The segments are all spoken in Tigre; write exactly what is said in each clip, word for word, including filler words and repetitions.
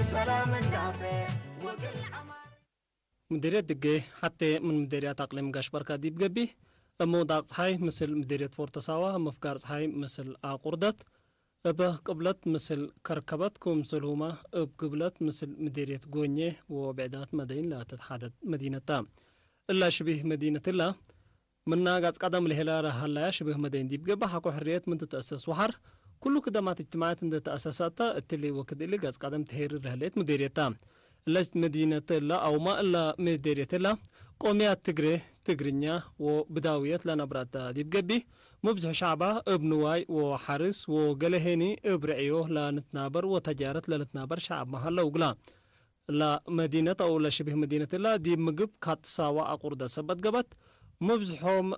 ሰላም እንዳፈ ወግል ዐማር። ምዴርየት ድጌ ሐቴ ምን ምዴርያት አቅሊም ጋሽ በርካ ዲብ ገቢህ፣ እብ መውዳቅ ጸሓይ ምስል ምዴርየት ፎርቶ ሳዋ፣ እብ መፍጋር ጸሓይ ምስል አቁርደት፣ እብ ቅብለት ምስል ከርከበት፣ ክምሰልሁመ እብ ግብለት ምስል ምዴርየት ጎኜ ወብዕዳት መደይን ለትትሓደድ መዲነት ተ። እላ ሽቢህ መዲነት እላ፣ ምና ጋጽ ቀደም ለሄለ ለሀለያ ሽብህ መደይን ዲብ ገብእ፣ ሐቆ ሕርየት ምን ትትአሰስ ወሐር፣ ኩሉ ክደማት እጅትማዕያት እንዴ ተአሰሰ እተ፣ እትሊ ወክድ እሊ ጋጽ ቀደም ትሄርር ለህሌት ምዴርየት ተ። እለ መዲነት እለ አውመ እለ ምዴርየት እለ፣ ቆምያት ትግሬ፣ ትግርኛ ወብዳውየት ለነብረ እተ ዲብ ገብእ፣ ሙብዝሕ ሸዕባ እብ ንዋይ ወሐርስ ወገሌ ሄኒ እብ ርዕዮ ለልትናበር ወተጃረት ለልትናበር ሸዕብ መሀለው እግላ። እላ መዲነት አው ለሽብህ መዲነት እላ ዲብ ምግብ ካትሳዋ አቁርደት ሰበት ገብአት፣ መብዝሖም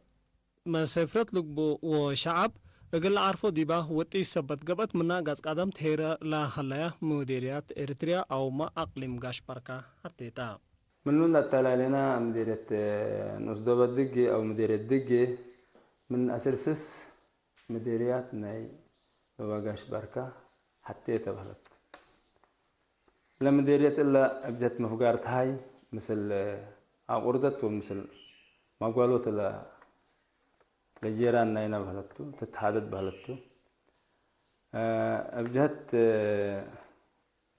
መሰፍረት ልግቡ ወሸዐብ እግል ለዓርፎ ዲባ ወጢ ሰበት ገብአት፣ ምና ጋጽ ቀደም ትሄረ ለሀለያ ምዴርያት ኤሪትርያ አውመ አቅሊም ጋሽ በርካ ሐቴ ተ። ምኑ ለአተላሌና ምዴርየት ንኡስ ዶበ ድጌ አው ምዴርየት ድጌ ምን አስር ስስ ምዴርያት ናይ ዶበ ጋሽ በርካ ሐቴ ተበህለት። ለምዴርየት እለ እብ ጀህት መፍጋር ተሃይ ምስል አቁርደት ወምስል ማጓሎት እለ ለጄራን ናይነ በህለቱ ትትሃደድ በህለቱ። እብ ጀህት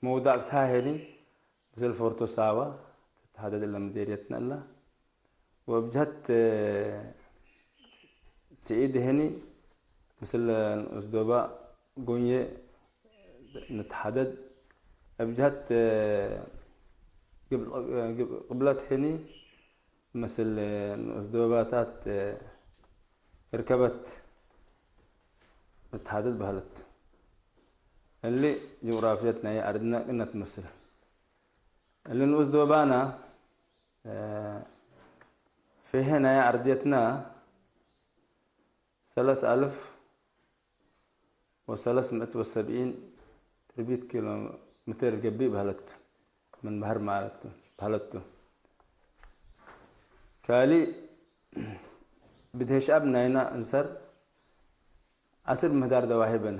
መውዳቅ ተሃይ ህኒ ምስል ፎርቶ ሳዋ ትትሃደድ እለ ምዴርየትነ እለ። ወእብ ጀህት ስዒድ ህኒ ምስል ንኡስ ዶባ ጎንዬ ንትሓደድ። እብ ጀህት ግብ-፣ ግብ-፣ ቅብለት ህኒ ምስል ንኡስ ዶባታት እርከበት ንትሓደድ በህለት። እሊ ጅግራፍየት ናይ አርድነ ቅነት ምስል። እሊ ንኡስ ዶባና፣ እ፣ ፌሄ ናይ አርድየትና ሰለስ አልፍ ወሰለስ ምእት ወሰብዒን ትርቢት ኪሎ ምትር ገብእ በህለት፣ ምን በህር ማለት ቱ፣ በህለት ቱ። ካሊ ብድሄ ሸዐብ ናይና እንሰር አስር ምህዳር ደዋሄ በነ።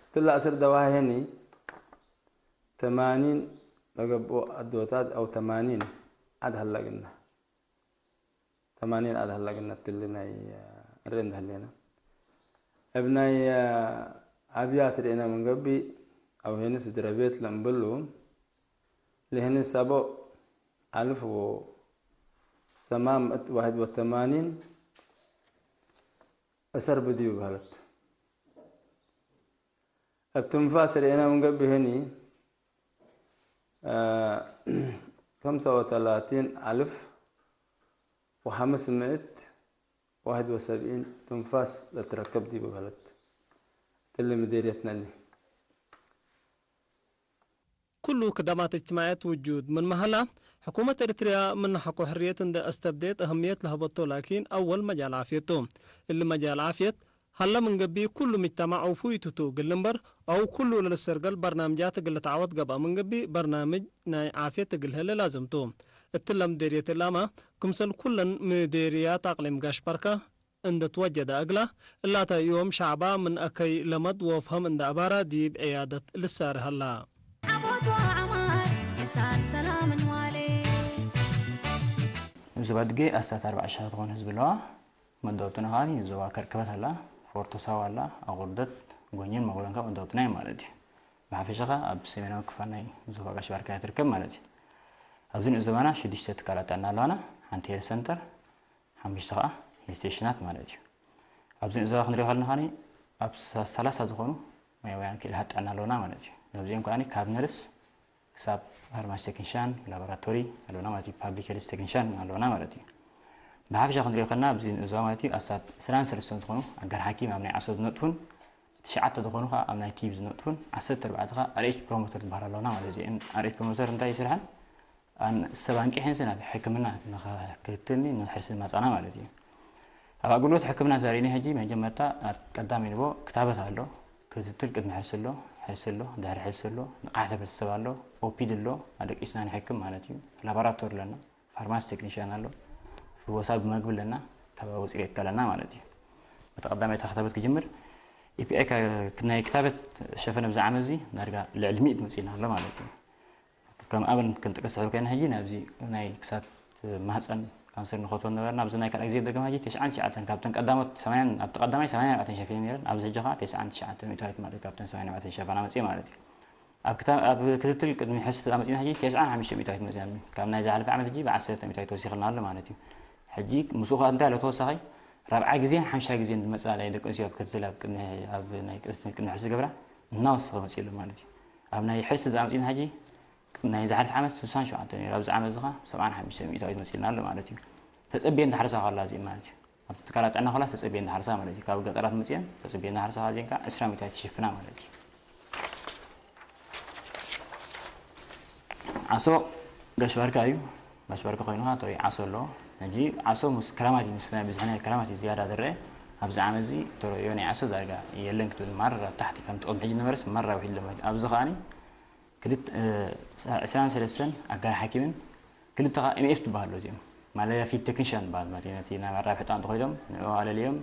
እትለ አስር ደዋሄኒ ተማኒን ለገብኦ አዶታት አው ተማኒን ዐድ ሀለ እግልነ። ተማኒን ዐድ ሀለ እግልነ እትሊ ናይ እሬ እንደ ህሌነ። እብ ናይ አብያት ርኤነ ምን ገብእ አው ሄኒ ስድረ ቤት ለእምብሉ ለህኒ ሰቦዕ አልፍ ወሰማም ምእት ዋሕድ ወተማኒን እሰር ብድዩ በህለት። እብ ትንፋስ ርኤነ ምን ገብእ ህኒ፣ አ፣ ከምሰ ወተላቲን አልፍ ወሐምስ ምእት ዋሕድ ወሰብዒን ትንፋስ ለትረከብ ዲቡ በህለት። እትሊ ምዴርየትነ እሊ። ኩሉ ክደማት እጅትማዕየት ውጁድ ምንመ ሀላ፣ ሕኩመት ኤሪትርያ ምን ሐቆ ሕርየት እንዴ አስተብዴት አህምየት ለሀበቶ፣ ላኪን አወል መጃል ዓፍየት ቱ። እሊ መጃል ዓፍየት ሀለ ምን ገብእ፣ ኩሉ ምጅተማዕ ውፉይ ቱ ቱ እግል እምበር፣ አው ኩሉ ለልሰርገል በርናምጃት እግል ልትዓወት ገብአ ምን ገብእ፣ በርናምጅ ናይ ዓፍየት እግል ህሌ ላዝም ቱ። እትለ ምዴርየት እላመ፣ ክምሰል ኩለን ምዴርያት አቅሊም ጋሽ በርካ፣ እንደ ትወጀደ እግላ፣ እላተ ዮም ሸዕባ ምን አከይ ለመድ ወፍሀም እንደ አባራ ዲብ ዕያደት ልሳሪ ሀላ። ሐቦት ወዐማር፣ ሕሳር ሰላምን ዋሌ። ዞባ ድጌ አሳት አርበዕ ሺህ ትኾን ህዝብ ለዋ። መዳወብቱነ ከኣኒ ዞባ ከርከበት ሀላ፣ ፎርቶ ሳዋ ሀላ፣ አቁርደት፣ ጎኝን መጎለንካ መዳወብቱነ ማለት እዩ። ብሓፈሻ ከኣ ኣብ ሰሜናዊ ክፋል ናይ ዞባ ጋሽ ባርካ እያ ትርከብ ማለት እዩ። ኣብዚ ንኡስ ዞባና ሽዱሽተ ትካላት ጥዕና ኣለዋና። ሓንቲ ሄልት ሰንተር፣ ሓሙሽተ ከኣ ሄልት ስቴሽናት ማለት እዩ። ኣብዚ ንኡስ ዞባ ክንሪኦ ከለና ከኣ ኣብ ሰ-፣ ሰላሳ ዝኾኑ ሞያውያን ክኢላት ጥዕና ኣለውና ማለት እዩ። ካብዚኦም ከኣ ካብ ነርስ ክሳብ ፋርማሲ ቴክኒሻን፣ ላቦራቶሪ ኣለውና ማለት እዩ። ፓብሊክ ሄልት ቴክኒሻን ኣለውና ማለት እዩ። ብሓፈሻ ክንሪኦ ከለና ኣብዚ ንኡስ ዞባ ማለት እዩ ኣስታት ዕስራን ሰለስተን ዝኾኑ ኣጋር ሓኪም ኣብ ናይ ዓሶ ዝነጥፉን፣ ትሽዓተ ዝኾኑ ከኣ ኣብ ናይ ቲብ ዝነጥፉን፣ ዓሰርተ ኣርባዕተ ከኣ ኣር ኤች ፕሮሞተር ዝበሃላ ኣለዋና ማለት እዩ። እዚአን ኣር ኤች ፕሮሞተር እንታይ ይስርሐን? ኣን-፣ ሰብ ኣንቂሐንሲ ናብ ሕክምና ንኸክትልኒ ንሕርሲ ማጻና ማለት እዩ። ኣብ ኣገልግሎት ሕክምና ተዛሪኒ ሕጂ መጀመርታ ኣብ ቀዳሚ ንቦ ክታበት ኣሎ፣ ክትትል ቅድሚ ሕርሲ ኣሎ፣ ሕርሲ ኣሎ፣ ድሕሪ ሕርሲ ኣሎ፣ ንቕሓት ሕብረተሰብ ኣሎ፣ ኦፒድ ኣሎ፣ ኣደቂስና ንሕክም ማለት እዩ፣ ላቦራቶሪ ኣለና። ፋርማሲ ቴክኒሽያን ኣሎ፣ ፍወሳ ብመግቢ ኣለና፣ ከባቢ ጽሬት ኣለና ማለት እዩ። በቲ ቀዳማይ እታ ክታበት ክጅምር፣ ኢፒአይ ከ-፣ ናይ ክታበት ሸፈነ ብዚ ዓመት እዚ ዳርጋ ልዕሊ ሚእት መጺእና ኣሎ ማለት እዩ። ከም አብነት ክንጥቀስ ሕር ኮይና፣ ሕጂ ናብዚ ናይ ክሳት ማህፀን ካንሰር ንኸትቦ ነበርና። ኣብዚ ናይ ካልኣይ ግዜ ደገም ሕጂ ተስዓን ትሽዓተን ካብተን ቀዳሞት ሰማንያን፣ ኣብቲ ቀዳማይ ሰማንያን ኣርባዕተን ሸፊነ ነይረን፣ ኣብዚ ሕጂ ኸዓ ተስዓን ትሽዓተን ሚእታዊት ማለት ካብተን ሰማንያን ኣርባዕተን ሸፈና መጺአ ማለት እዩ። ኣብ ክታ-፣ ኣብ ክትትል ቅድሚ ሕስት ኣመጺእና ሕጂ ተስዓን ሓሙሽተ ሚእታዊት መጺእና፣ ካብ ናይ ዝሓለፈ ዓመት ሕጂ ብዓሰርተ ሚእታዊት ወሲኽልና ኣሎ ማለት እዩ። ሕጂ ምስኡ ኸኣ እንታይ ኣሎ ተወሳኺ፣ ራብዓ ግዜን ሓምሻ ግዜን ዝመጽኣ ናይ ደቂ ኣንስትዮ ኣብ ክትትል ኣብ ቅድሚ፣ ኣብ ናይ ቅድሚ ሕስት ዝገብራ እናወሰኸ መጺኡ ኣሎ ማለት እዩ። ኣብ ናይ ሕስት ዝኣመጺእና ሕጂ ናይ ዝሓለፈ ዓመት ስሳን ሸውዓተን ነይሩ፣ ኣብዚ ዓመት እዚ ኸኣ ሰብዓን ሓሙሽተ ሚእታዊት መጺእልና ኣሎ ማለት እዩ። ተጸብየን ዝሓርሳ ከላ እዚአን ማለት እዩ። ኣብ ትካላት ጥዕና ከላ ተጸብየን ዝሓርሳ ማለት እዩ። ካብ ገጠራት መጺአን ተጸብየን ዝሓርሳ ከላ እዚአን ከኣ ዕስራ ሚእታዊት ትሽፍና ማለት እዩ። ዓሶ ጋሽ ባርካ እዩ። ጋሽ ባርካ ኮይኑ ከኣ ተረዮ ዓሶ ኣሎ። ሕጂ ዓሶ ምስ ክራማት እዩ፣ ምስ ናይ ብዝሒ ናይ ክራማት እዩ ዝያዳ ዝረአ። ኣብዚ ዓመት እዚ ተረዮ ናይ ዓሶ ዳርጋ የለን ክትብል ማራ ታሕቲ ከምቲ ቅድሚ ሕጂ ነበረስ ማራ ውሒድ ኣሎ ማለት እዩ። ኣብዚ ከኣኒ ክልተ፣ እ፣ ዕስራን ሰለስተን ኣጋር ሓኪምን ክልተ ኸኣ ኤምኤፍ ትበሃሉ እዚኦም። ማለትያ ፊልድ ቴክኒሽያን ትበሃል ማለት እዩ። ነቲ ናይ መራብሒ ጣንጡ ኮይዶም ንዕኡ ኣለልዮም፣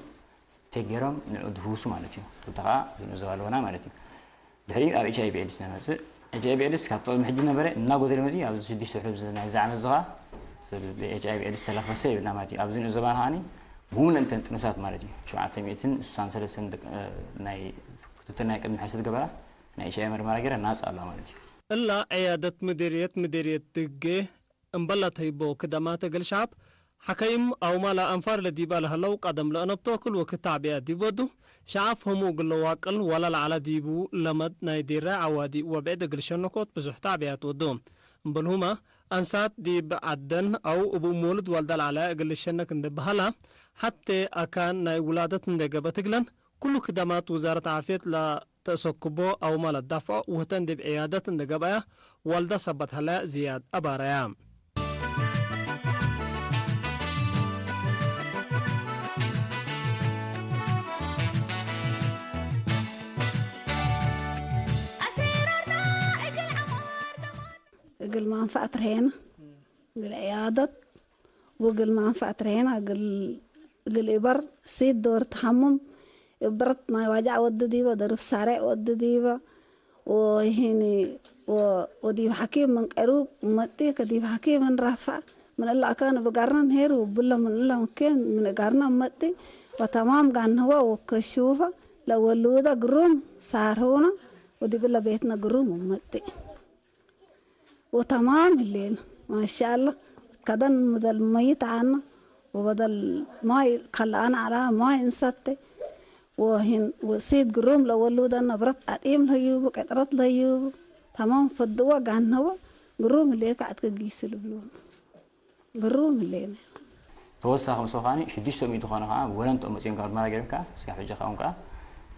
ቴክ ገይሮም ንዕኡ ዝፍውሱ ማለት እዩ። ክልተ ኸኣ ዝንእዞ ኣለውና ማለት እዩ። ድሕሪኡ ኣብ ኤች ኣይ ቪ ኤድስ ነመጽእ። ኤች ኣይ ቪ ኤድስ ካብ ጥቕሚ ሕጂ ነበረ እናጎደለ መጽኡ። ኣብዚ ሽዱሽተ ወርሒ ኣብዚ ናይዚ ዓመት እዚ ኸኣ ሰብ ብኤች ኣይ ቪ ኤድስ ተለኸሰ ይብልና ማለት እዩ። ኣብዚ ንእዞ ባና ከኣኒ ብሙሉእ እንተን ጥኑሳት ማለት እዩ። ሸውዓተ ሚእትን ስሳን ሰለስተን ደቂ፣ እ፣ ናይ ክትትል ናይ ቅድሚ ሕስት ገበራ ናይ ኤች ኣይ ቪ መርመራ ገይረ ናጻ ኣለዋ ማለት እዩ። እላ ዕያደት ምዴርየት ምዴርየት ድጌ እምበል ለተህይቦ ክደማት እግል ሸዐብ፣ ሐከይም አውማለ አንፋር ለዲበ ለህለው ቀደም ለአነብቶ ክል ወክድ ተዕቢያት ዲብ ወዱ፣ ሸዐብ ፍህሙ እግል ለዋቅል ወለ ለዐለ ዲቡ ለመድ ናይ ዲራይ ዐዋዲ ወብዕድ እግል ሸነኮት ብዙሕ ተዕቢያት ወዱ። እምበልሁመ፣ አንሳት ዲብ ዐደን አው እብ ሞልድ ዋልዳ ለዐለ እግል ልሸነክ እንዴ በሀላ፣ ሐቴ አካን ናይ ውላደት እንዴ ገብአት እግለን፣ ክሉ ክደማት ውዛረት ዓፍየት ለተአሰክቦ አውመ ለዳፍዖ ውህተን ዲብ ዕያደት እንዴ ገብአያ ዋልዳ ሰበት ሀለ ዝያድ አባረያ። እግል ማንፈዐት ረሄነ፣ እግል ዕያደት ወእግል ማንፈዐት ረሄነ፣ እግል፣ እግል ኢበር ሲት ዶር ተሐምም፣ እብረት ናይ ዋጃዕ ወድ ዲበ፣ ደርብ ሳሬዕ ወድ ዲበ፣ ወሂኒ ወ-፣ ወዲብ ሐኪም ምን ቀሩብ መጤ፣ ከዲብ ሐኪም እንራፈዕ፣ ምን እለ አካን እብ ጋርና እንሄር ወብለ ምን እለ ምኬን ምን እጋርና መጤ፣ ወተማም ጋንህወ ወከሹፈ፣ ለወልውደ ግሩም ሳርሁነ፣ ወዲብ እለ ቤትነ ግሩም መጤ። ወተማም ህሌነ። ማሻአላ። ከደን ምደል መይት አነ ወበደል ማይ ከለአነ ዐላ ማይ እንሰቴ ወሂን ወሲት ግሩም ለወሉደነ ብረት አጢም ለህዩቡ፣ ቅጥረት ለህዩቡ፣ ተማም ፈድወ ጋነወ ግሩም ህሌከ ዐድከ ጊስ ልብሉነ። ግሩም ህሌነ። ተወሳኺ ምስኡ ከኣኒ ሽዱሽተ ሚእቲ ኮነ ከኣ ወለንጦ መጺኦም ካብ መራገብ ከኣ እስከ ሕጂ ከኣ እውን ከኣ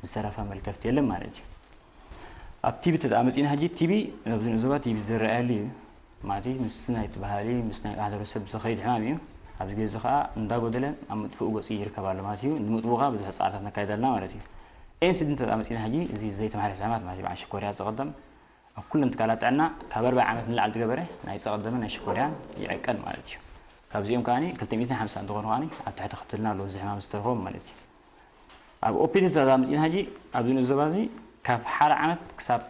ዝተረፈ መልከፍቲ የለን ማለት እዩ። ኣብ ቲቢ ተኣመጺእና ሕጂ ቲቢ ኣብዚ ንእዞባ ቲቢ ዝረኣየሉ እዩ ማለት እዩ። ምስ ናይ ባህሊ ምስ ናይ ማሕበረሰብ ዝኸይድ ሕማም እዩ። ኣብዚ ግዜ ከኣ እንዳጎደለ ኣብ ምጥፍኡ ገጹ ይርከብ ኣሎ ማለት እዩ። ንምጥፍኡ ከኣ ብዙሕ ጻዕርታት ነካይድ ኣለና ማለት እዩ። ኤንሲዲ እንተ ኣመጺእና ሕጂ እዚ ዘይተመሓላለፊ ሕማማት ማለት እዩ። በዓል ሽኮርያ ዝቐደም ኣብ ኩለን ትካላት ጥዕና ካብ ኣርባዕተ ዓመት ንላዕሊ ዝገበረ ናይ ጸቕድምን ናይ ሽኮርያን ይዕቀን ማለት እዩ። ካብዚኦም ከኣ ክልተ ሚእትን ሓምሳን እንትኾኑ ከኣ ኣብ ትሕቲ ክትትልና ኣለዉ፣ እዚ ሕማም ዝተረኽቦም ማለት እዩ። ኣብ ኦፒዲ ተዛምጺና ሕጂ ኣብዚ ንዞባ እዚ ካብ ሓደ ዓመት ክሳብ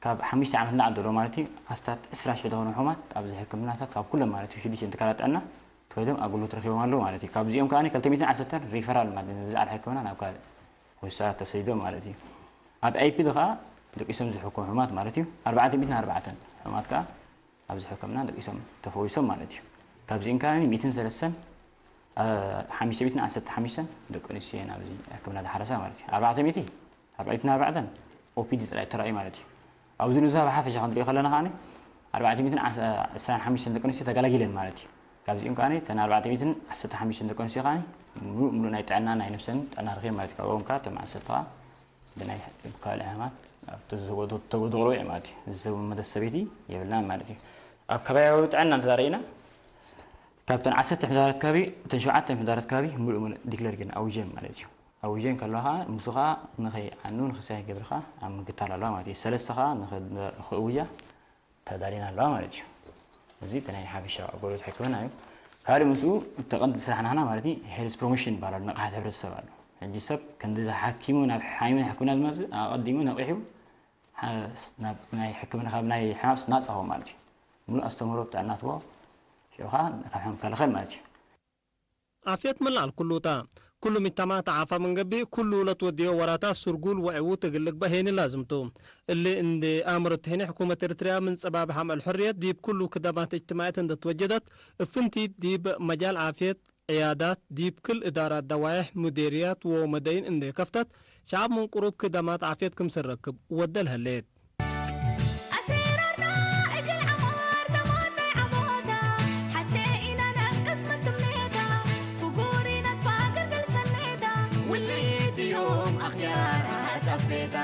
ካብ ሓሙሽተ ዓመት ንላዕሊ ዘለዉ ማለት እዩ፣ ኣስታት ዕስራ ሽሕ ዝኾኑ ሕሙማት ኣብዚ ሕክምናታት ካብ ኩለን ማለት እዩ ሽዱሽተ ትካላት ጥዕና ተወይዶም ኣገልግሎት ረኺቦም ኣለዉ ማለት እዩ። ካብዚኦም ከኣ ክልተ ሚእትን ዓሰርተን ሪፈራል ማለት እዩ፣ ንዝለዓለ ሕክምና ናብ ካልእ ሆስፒታላት ተሰዲዶም ማለት እዩ። ኣብ ኣይፒዲ ከኣ ደቂሶም ዝሕከሙ ሕሙማት ማለት እዩ፣ ኣርባዕተ ሚእትን ኣርባዕተን ሕሙማት ከኣ ኣብዚ ሕክምና ደቂሶም ተፈዊሶም ማለት እዩ። ካብዚአን ከኣ ሚእትን ሰለስተን፣ አ፣ ሓሙሽተ ሚእትን ዓሰርተ ሓሙሽተን ደቂ ኣንስትዮ እየን ኣብዚ ሕክምና ዝሓረሳ ማለት እዩ። ኣርባዕተ ሚእቲ፣ ኣርባዕተ ሚእትን ኣርባዕተን ኦፒዲ ጥራይ ተራእዩ ማለት እዩ። ኣብዚ ንዛብ ሓፈሻ ክንሪኦ ከለና ከኣ ኣርባዕተ ሚእትን ዕስራን ሓሙሽተን ደቂ ኣንስትዮ ተገላጊለን ማለት እዩ። ካብዚኦም ከኣ እተን ኣርባዕተ ሚእትን ዓሰርተ ሓሙሽተን ደቂ ኣንስትዮ ከኣ ምሉእ ምሉእ ናይ ጥዕና ናይ ነፍሰን ጥዕና ረኺበን ማለት እዩ። ካብኦም ከኣ እቶም ዓሰርተ ከኣ ብናይ ካልእ ሕማማት ኣብ ተዘጎዶ-፣ ተጎዶሮ እዩ ማለት እዩ። እዚ ሰብ መደብ ሰበይቲ የብልናን ማለት እዩ። ኣብ ከባቢያዊ ጥዕና እንተዛረኢና፣ ካብተን ዓሰርተ ሕማማት ከባቢ፣ እተን ሸውዓተ ሕማማት ከባቢ ምሉእ ምሉእ ዲክለር ግን ኣውጀን ማለት እዩ። ኣውጀን ከለዋ ኸኣ፣ ምስኡ ኸኣ ንኸይዓኑ፣ ንኽሳይ ገብርኻ ኣብ ምግታል ኣለዋ ማለት እዩ። ሰለስተ ኸኣ ንኸ-፣ ንኽእውጃ ተዳሊና ኣለዋ ማለት እዩ። እዚ እቲ ናይ ሓፈሻዊ ኣገልግሎት ሕክምና እዩ። ካልእ ምስኡ እቲ ቀንዲ ስራሕና ንሕና ማለት እዩ ሄልዝ ፕሮሞሽን ይበሃል ኣሎ፣ ንቕሓት ሕብረተሰብ ኣሎ። ሕጂ ሰብ ክንዲ ሐኪሙ ናብ ሓይሙ ናይ ሕክምና ዝመጽእ፣ ኣቀዲሙ ነቂሑ፣ ሐ-፣ ናብ ናይ ሕክምና፣ ካብ ናይ ሕማም ናጻ ሆ ማለት እዩ። ሙሉእ ኣስተምህሮ ብጥዕና ትቦ፣ ሽዑ ከኣ ካብ ሕማም ከለኸል ማለት እዩ። ዓፍየት ምን ለዐል ኩሉ ተ። ኩሉ ምጅተማዕ ተዓፋ ምን ገብእ፣ ኩሉ ለትወድዮ ወራታት ስርጉል ወዕዉት እግል ልግበእ ሄኒ ላዝም ቱ። እሊ እንዴ ኣመረት ሄኒ፣ ሕኩመት ኤረትርያ ምን ጸባብ ሓምዕል ሕርየት ዲብ ኩሉ ክደማት እጅትማዕየት እንዴ ትወጀደት፣ እብ ፍንቲት ዲብ መጃል ዓፍየት፣ ዕያዳት፣ ዲብ ክል እዳራት ደዋይሕ፣ ሙዴርያት ወመደይን እንዴ ከፍተት፣ ሸዐብ ምን ቅሩብ ክደማት ዓፍየት ክምሰል ረክብ ወደ ለህሌት። አሴራርና እግል ዐማር ደማን ናይ ዐቦታ፣ ሐቴ ኢነነቅስ ምን ትምኔታ፣ ፍጉር ኢነትፋገር እግል ሰኔታ፣ ውሊት ዮም አኽያራት አፍሬታ።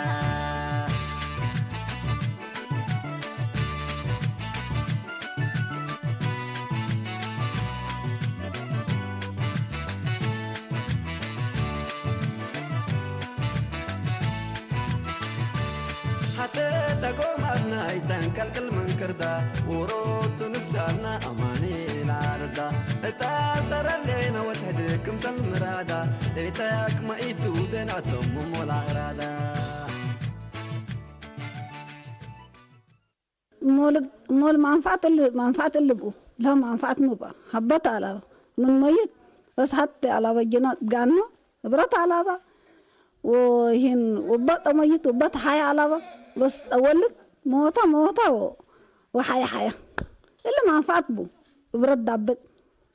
ሐቴ ተጎማትና ኢተንቀልቅል ምን ክርዳ፣ ዎሮቱ ንሳና አማኒ ለአርዳ። እት አሰር ሌነ ወትሕድ ክምሰል ምራዳ፣ ኢተያክመ ኢቱ ቤናቶም ሞል አቅራዳ። ሞል፣ ሞል ማንፋዕት እል፣ ማንፋዕት እልብኡ፣ ለሀ ማንፋዕት ምብአ፣ ሀበት አላበ፣ ምን መይት በስ ሐቴ አላበ ጅነ ጋኖ፣ እብረት አላበ፣ ወይህን ውበ ጠመይት፣ ውበ ተሐየ አላበ፣ በስ ጠወልት ሞተ፣ ሞተ፣ ወ-፣ ወሐየ ሐየ። እሊ ማንፋዕት ቡ፣ እብረት ዳብጥ፣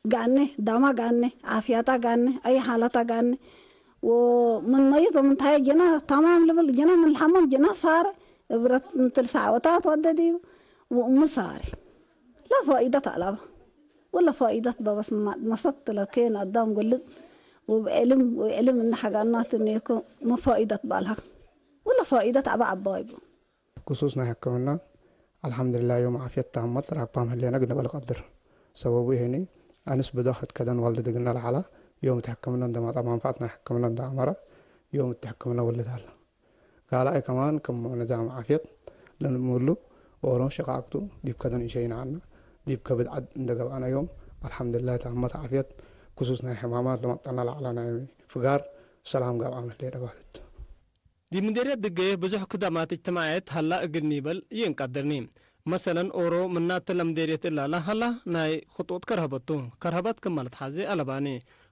ጋኔ፣ ዳማ ጋኔ፣ ዓፍያታ ጋኔ፣ አይ ሓለታ ጋኔ፣ ወምን መይት ወምን ተሐየ ጅነ ተማም ልብል፣ ጅነ ምን ለሐመም ጅነ ሳረ፣ እብረት እንትል ሰዓወታት ወደ ዲቡ፣ ወእሙ ሳረ። ለፋኢደት አለበ፣ ወለ ፋኢደት በበስ ማ-፣ መሰት ለኬን አዳም ወልድ፣ ወብዕልም፣ ወብዕልም እነ ሐጋናት እኔኮ መፋኢደት ባልሃ፣ ወለ ፋኢደት አበ አባይቡ። ክሱስ ናይ ሕክምና፣ አልሐምድሊላህ፣ ዮም ዓፍየት ታመት ራክባም ህሌነ እግል ንብል ቀድር። ሰበቡ ህኒ፣ አንስ ብዶሕ እት ከደን ወልድ እግልነ ለዐላ፣ ዮም እት ሕክምነ እንዴ መጽአ፣ መንፈዐት ናይ ሕክምነ እንዴ አመረ፣ ዮም እት ሕክምነ ወልድ ሀለ። ካልኣይ ከማን፣ ክም ንዛም ዓፍየት ለንእምሉ፣ ኦሮ ሽቃቅቱ ዲብ ከደን እንሸይነ ዐልነ፣ ዲብ ከብድ ዐድ እንዴ ገብአነ ዮም፣ አልሐምድሊላህ፣ ታመት ዓፍየት፣ ክሱስ ናይ ሕማማት ለመጽአነ ለዐለ ናይ ፍጋር፣ ሰላም ገብአም ህሌነ ባልት። ዲብ ምዴርየት ድገየ ብዙሕ ክደማት እጅትማዕየት ሀላ እግል ኒበል ይእንቀድርኒ። መሰለን፣ ኦሮ ምናተ ለምዴርየት እላላ ሀላ ናይ ክጡጥ ከርሀበት ቱ። ከርሀበት ክም ለትሐዜ አለባኒ።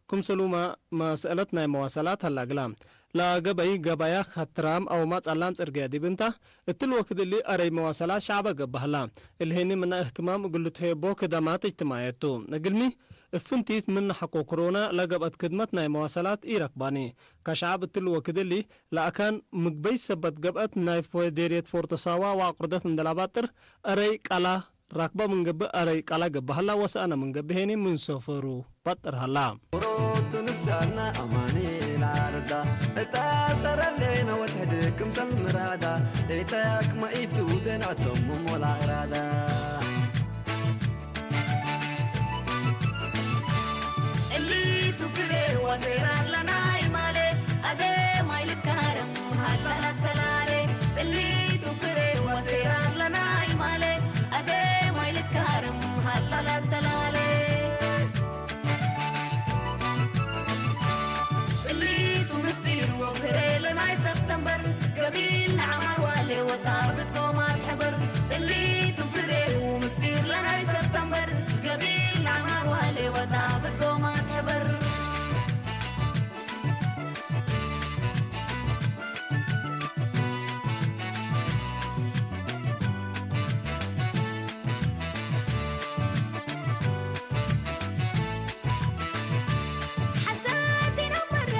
ክምሰሉመ መስአለት ናይ መዋሰላት ሀላ እግላ። ለገበይ ገባያ ከትራም አውማ ጸላም ጽርግያ ዲብ እንተ፣ እትሊ ወክድ እሊ አረይ መዋሰላት ሸዕበ ገብእ ሀላ። እሊ ህኒ ምነ እህትማም እግል ልትሄቦ ክደማት እጅትማዕየት ቱ። እግልሚ፣ እብ ፍንቲት ምን ሐቆ ኮሮና ለገብአት ክድመት ናይ መዋሰላት ኢረክባኒ። ከሸዕብ እትሊ ወክድ እሊ፣ ለአካን ምግበይ ሰበት ገብአት ናይ ዴርየት ፎርቶ ሳዋ ወአቅርደት እንዴ ለአባጥር፣ አረይ ቀላ ራክበ ምን ገብእ፣ አረይ ቀላ ገብእ ሀላ ወሰአነ ምን ገብእ ሄኒ ምን ሰፈሩ ባጥር ሀላ። ዎሮቱ ንሳና አማኒ ለአርዳ፣ እት አሰር ሌነ ወትሕድ ክምሰል ምራዳ፣ ኢተያክመ ኢቱ ቤናቶም ሞል አቅራዳ። እሊቱ ፍሬ ወሴራር ለናይ ማሌ፣ አዴ ማይ ልትካረም ሀላ ለተላሌ። እሊቱ ፍሬ ወሴራር ለናይ ማሌ፣ አዴ ማይ ልትካረም ሀላ ለተላሌ። እሊቱ ምስጢር ወፍሬ ለናይ ሰብተምበር፣ ገቢል ነዓማር ዋሌ ወታብት ጎማት ሕበር። እሊቱ ፍሬ ወምስጢር ለናይ ሰብተምበር፣ ገቢል ነዓማር ዋሌ ወታብት ጎማት ሕበር። ሐሰት ዲና መራ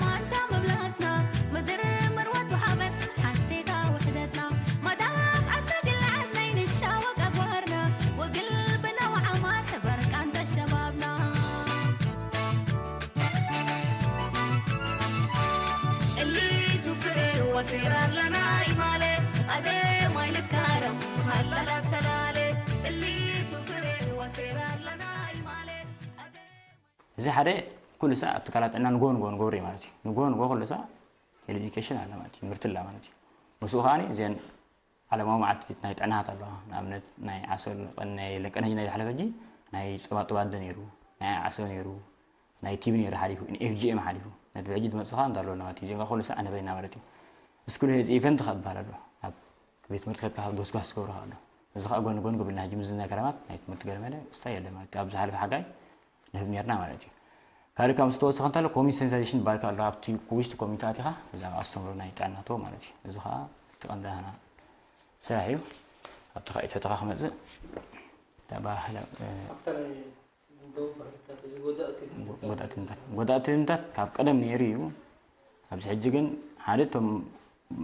ማንታ መብላስና፣ ምድር መርወት ወሓበን ሓቴታ ውሕደትና፣ መዳፍ ዐድና ግልዓድ ናይ ንሻወቅ አግባርና፣ ወግልብና ወዓማር ሕበር ቃንተ ሸባብና። እሊቱ ፍሬ ወሴራር ለናይ ማሌ፣ አዴ ማይ ልትካረም ሀላ ለተላሌ። እሊቱ ፍሬ ወሴራር ለናይ ማሌ፣ አዴ እዚ ሓደ ኩሉ ሳዕ ኣብ ትካላት ጥዕና ንግሆ ንግሆ ንገብሮ እዩ ማለት እዩ። ንግሆ ንግሆ ኩሉ ሳዕ ሄልዝ ኤዱኬሽን ኣለ ማለት እዩ፣ ትምህርቲ ኣላ ማለት እዩ። ምስኡ ከኣኒ እዘን ዓለማዊ መዓልቲ ናይ ጥዕናታት ኣለዋ። ንኣብነት ናይ ዓሶ፣ ናይ ለቀነጅ ናይ ዝሓለፈ ሕጂ ናይ ጸባጥባት ዶ ነይሩ፣ ናይ ዓሶ ነይሩ፣ ናይ ቲቢ ነይሩ ሓሊፉ፣ ኤፍ ጂ ኤም ሓሊፉ። ነቲ ብሕጂ ዝመጽእ ከኣ እንዳሎ ማለት እዩ። ጀጋ ኩሉ ሳዕ ነበይና ማለት እዩ። እስኩል ህዚ ኢቨንት ከኣ እበሃል ኣሎ። ኣብ ቤት ትምህርቲ ከድካ ጎስጓስ ትገብሮ ከኣ ኣሎ። እዚ ከኣ ጎን ጎን ግብልና ሕጂ ምዝና ከረማት ናይ ትምህርቲ ገለመለ ውስታ የለ ማለት እዩ። ኣብ ዝሓለፈ ሓጋይ ንህብ ኔርና ማለት እዩ። ካልእ ካብ ምስ ተወሰኸ እንተሎ ኮሚኒቲ ሴንሳይዜሽን ይበሃል ከኣ ኣሎ። ኣብቲ ውሽጢ ኮሚኒቲ ኣቲኻ ብዛዕባ ኣስተምህሮ ናይ ጥዕና ትህቦ ማለት እዩ። እዚ ከኣ እቲ ቀንዲ ናህና ስራሕ እዩ። ኣብቲ ካልእ ትሕተኻ ክመጽእ ተባህለ፣ እ፣ ኣብታ ናይ ደቡብ ባህልታት እዚ ጎዳእቲ ልምድታት ጎዳእቲ ልምድታት፣ ጎዳእቲ ልምድታት ካብ ቀደም ነይሩ እዩ። ኣብዚ ሕጂ ግን ሓደ እቶም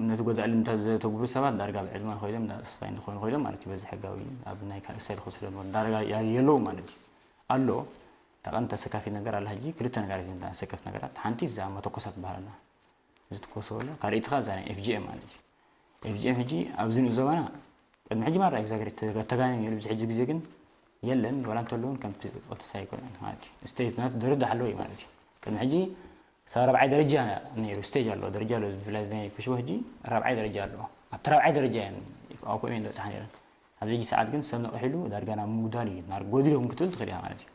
ነቲ ጎዳኢ ልምድታት ዘተግብሩ ሰባት ዳርጋ ብዕድመ ኮይዶም፣ ዳ-፣ ስታይ እንተኾይኑ ኮይዶም ማለት እዩ። በዚ ሕጋዊ ኣብ ናይ ካልእ ስታይ ዝኸሱ ዘለዉ ዳርጋ ያ-፣ የለዉ ማለት እዩ። ኣሎ፣ እታ ቀንዲ ተሰካፊት ነገር ኣላ። ሕጂ ክልተ ነገራት እየን እታ ኣሰከፍቲ ነገራት። ሓንቲ እዛ መተኮሳ ትበሃል ኣላ። ዝትኮሶ ኣሎ። ካልኣይቲ ኸኣ እዛ ናይ ኤፍ ጂ ኤም ማለት እዩ። ኤፍ ጂ ኤም ሕጂ ኣብዚ ንኡስ ዘበና ቅድሚ ሕጂ ማራ ኤግዛግሬት ተጋኒ ነይሩ። ኣብዚ ሕጂ ግዜ ግን የለን፣ ዋላ እንተሎ እውን ከምቲ ቅርትስ ኣይኮነን ማለት እዩ። ስቴጅ ናቱ ደረጃ ኣለዎ እዩ ማለት እዩ። ቅድሚ ሕጂ ክሳብ ራብዓይ ደረጃ ነይሩ፣ ስቴጅ ኣለዎ፣ ደረጃ ኣለዎ። ብፍላይ እዚ ናይ ፕሽቦ ሕጂ ራብዓይ ደረጃ ኣለዎ። ኣብቲ ራብዓይ ደረጃ እየን ኣውኮም እየን ዝበጽሓ ነይረን። ኣብዚ ሕጂ ሰዓት ግን ሰብ ነቒሕሉ ዳርጋ ናብ ምጉዳል እዩ፣ ናብ ጎዲሎም ክትብል ትኽእል ኢኻ ማለት እዩ።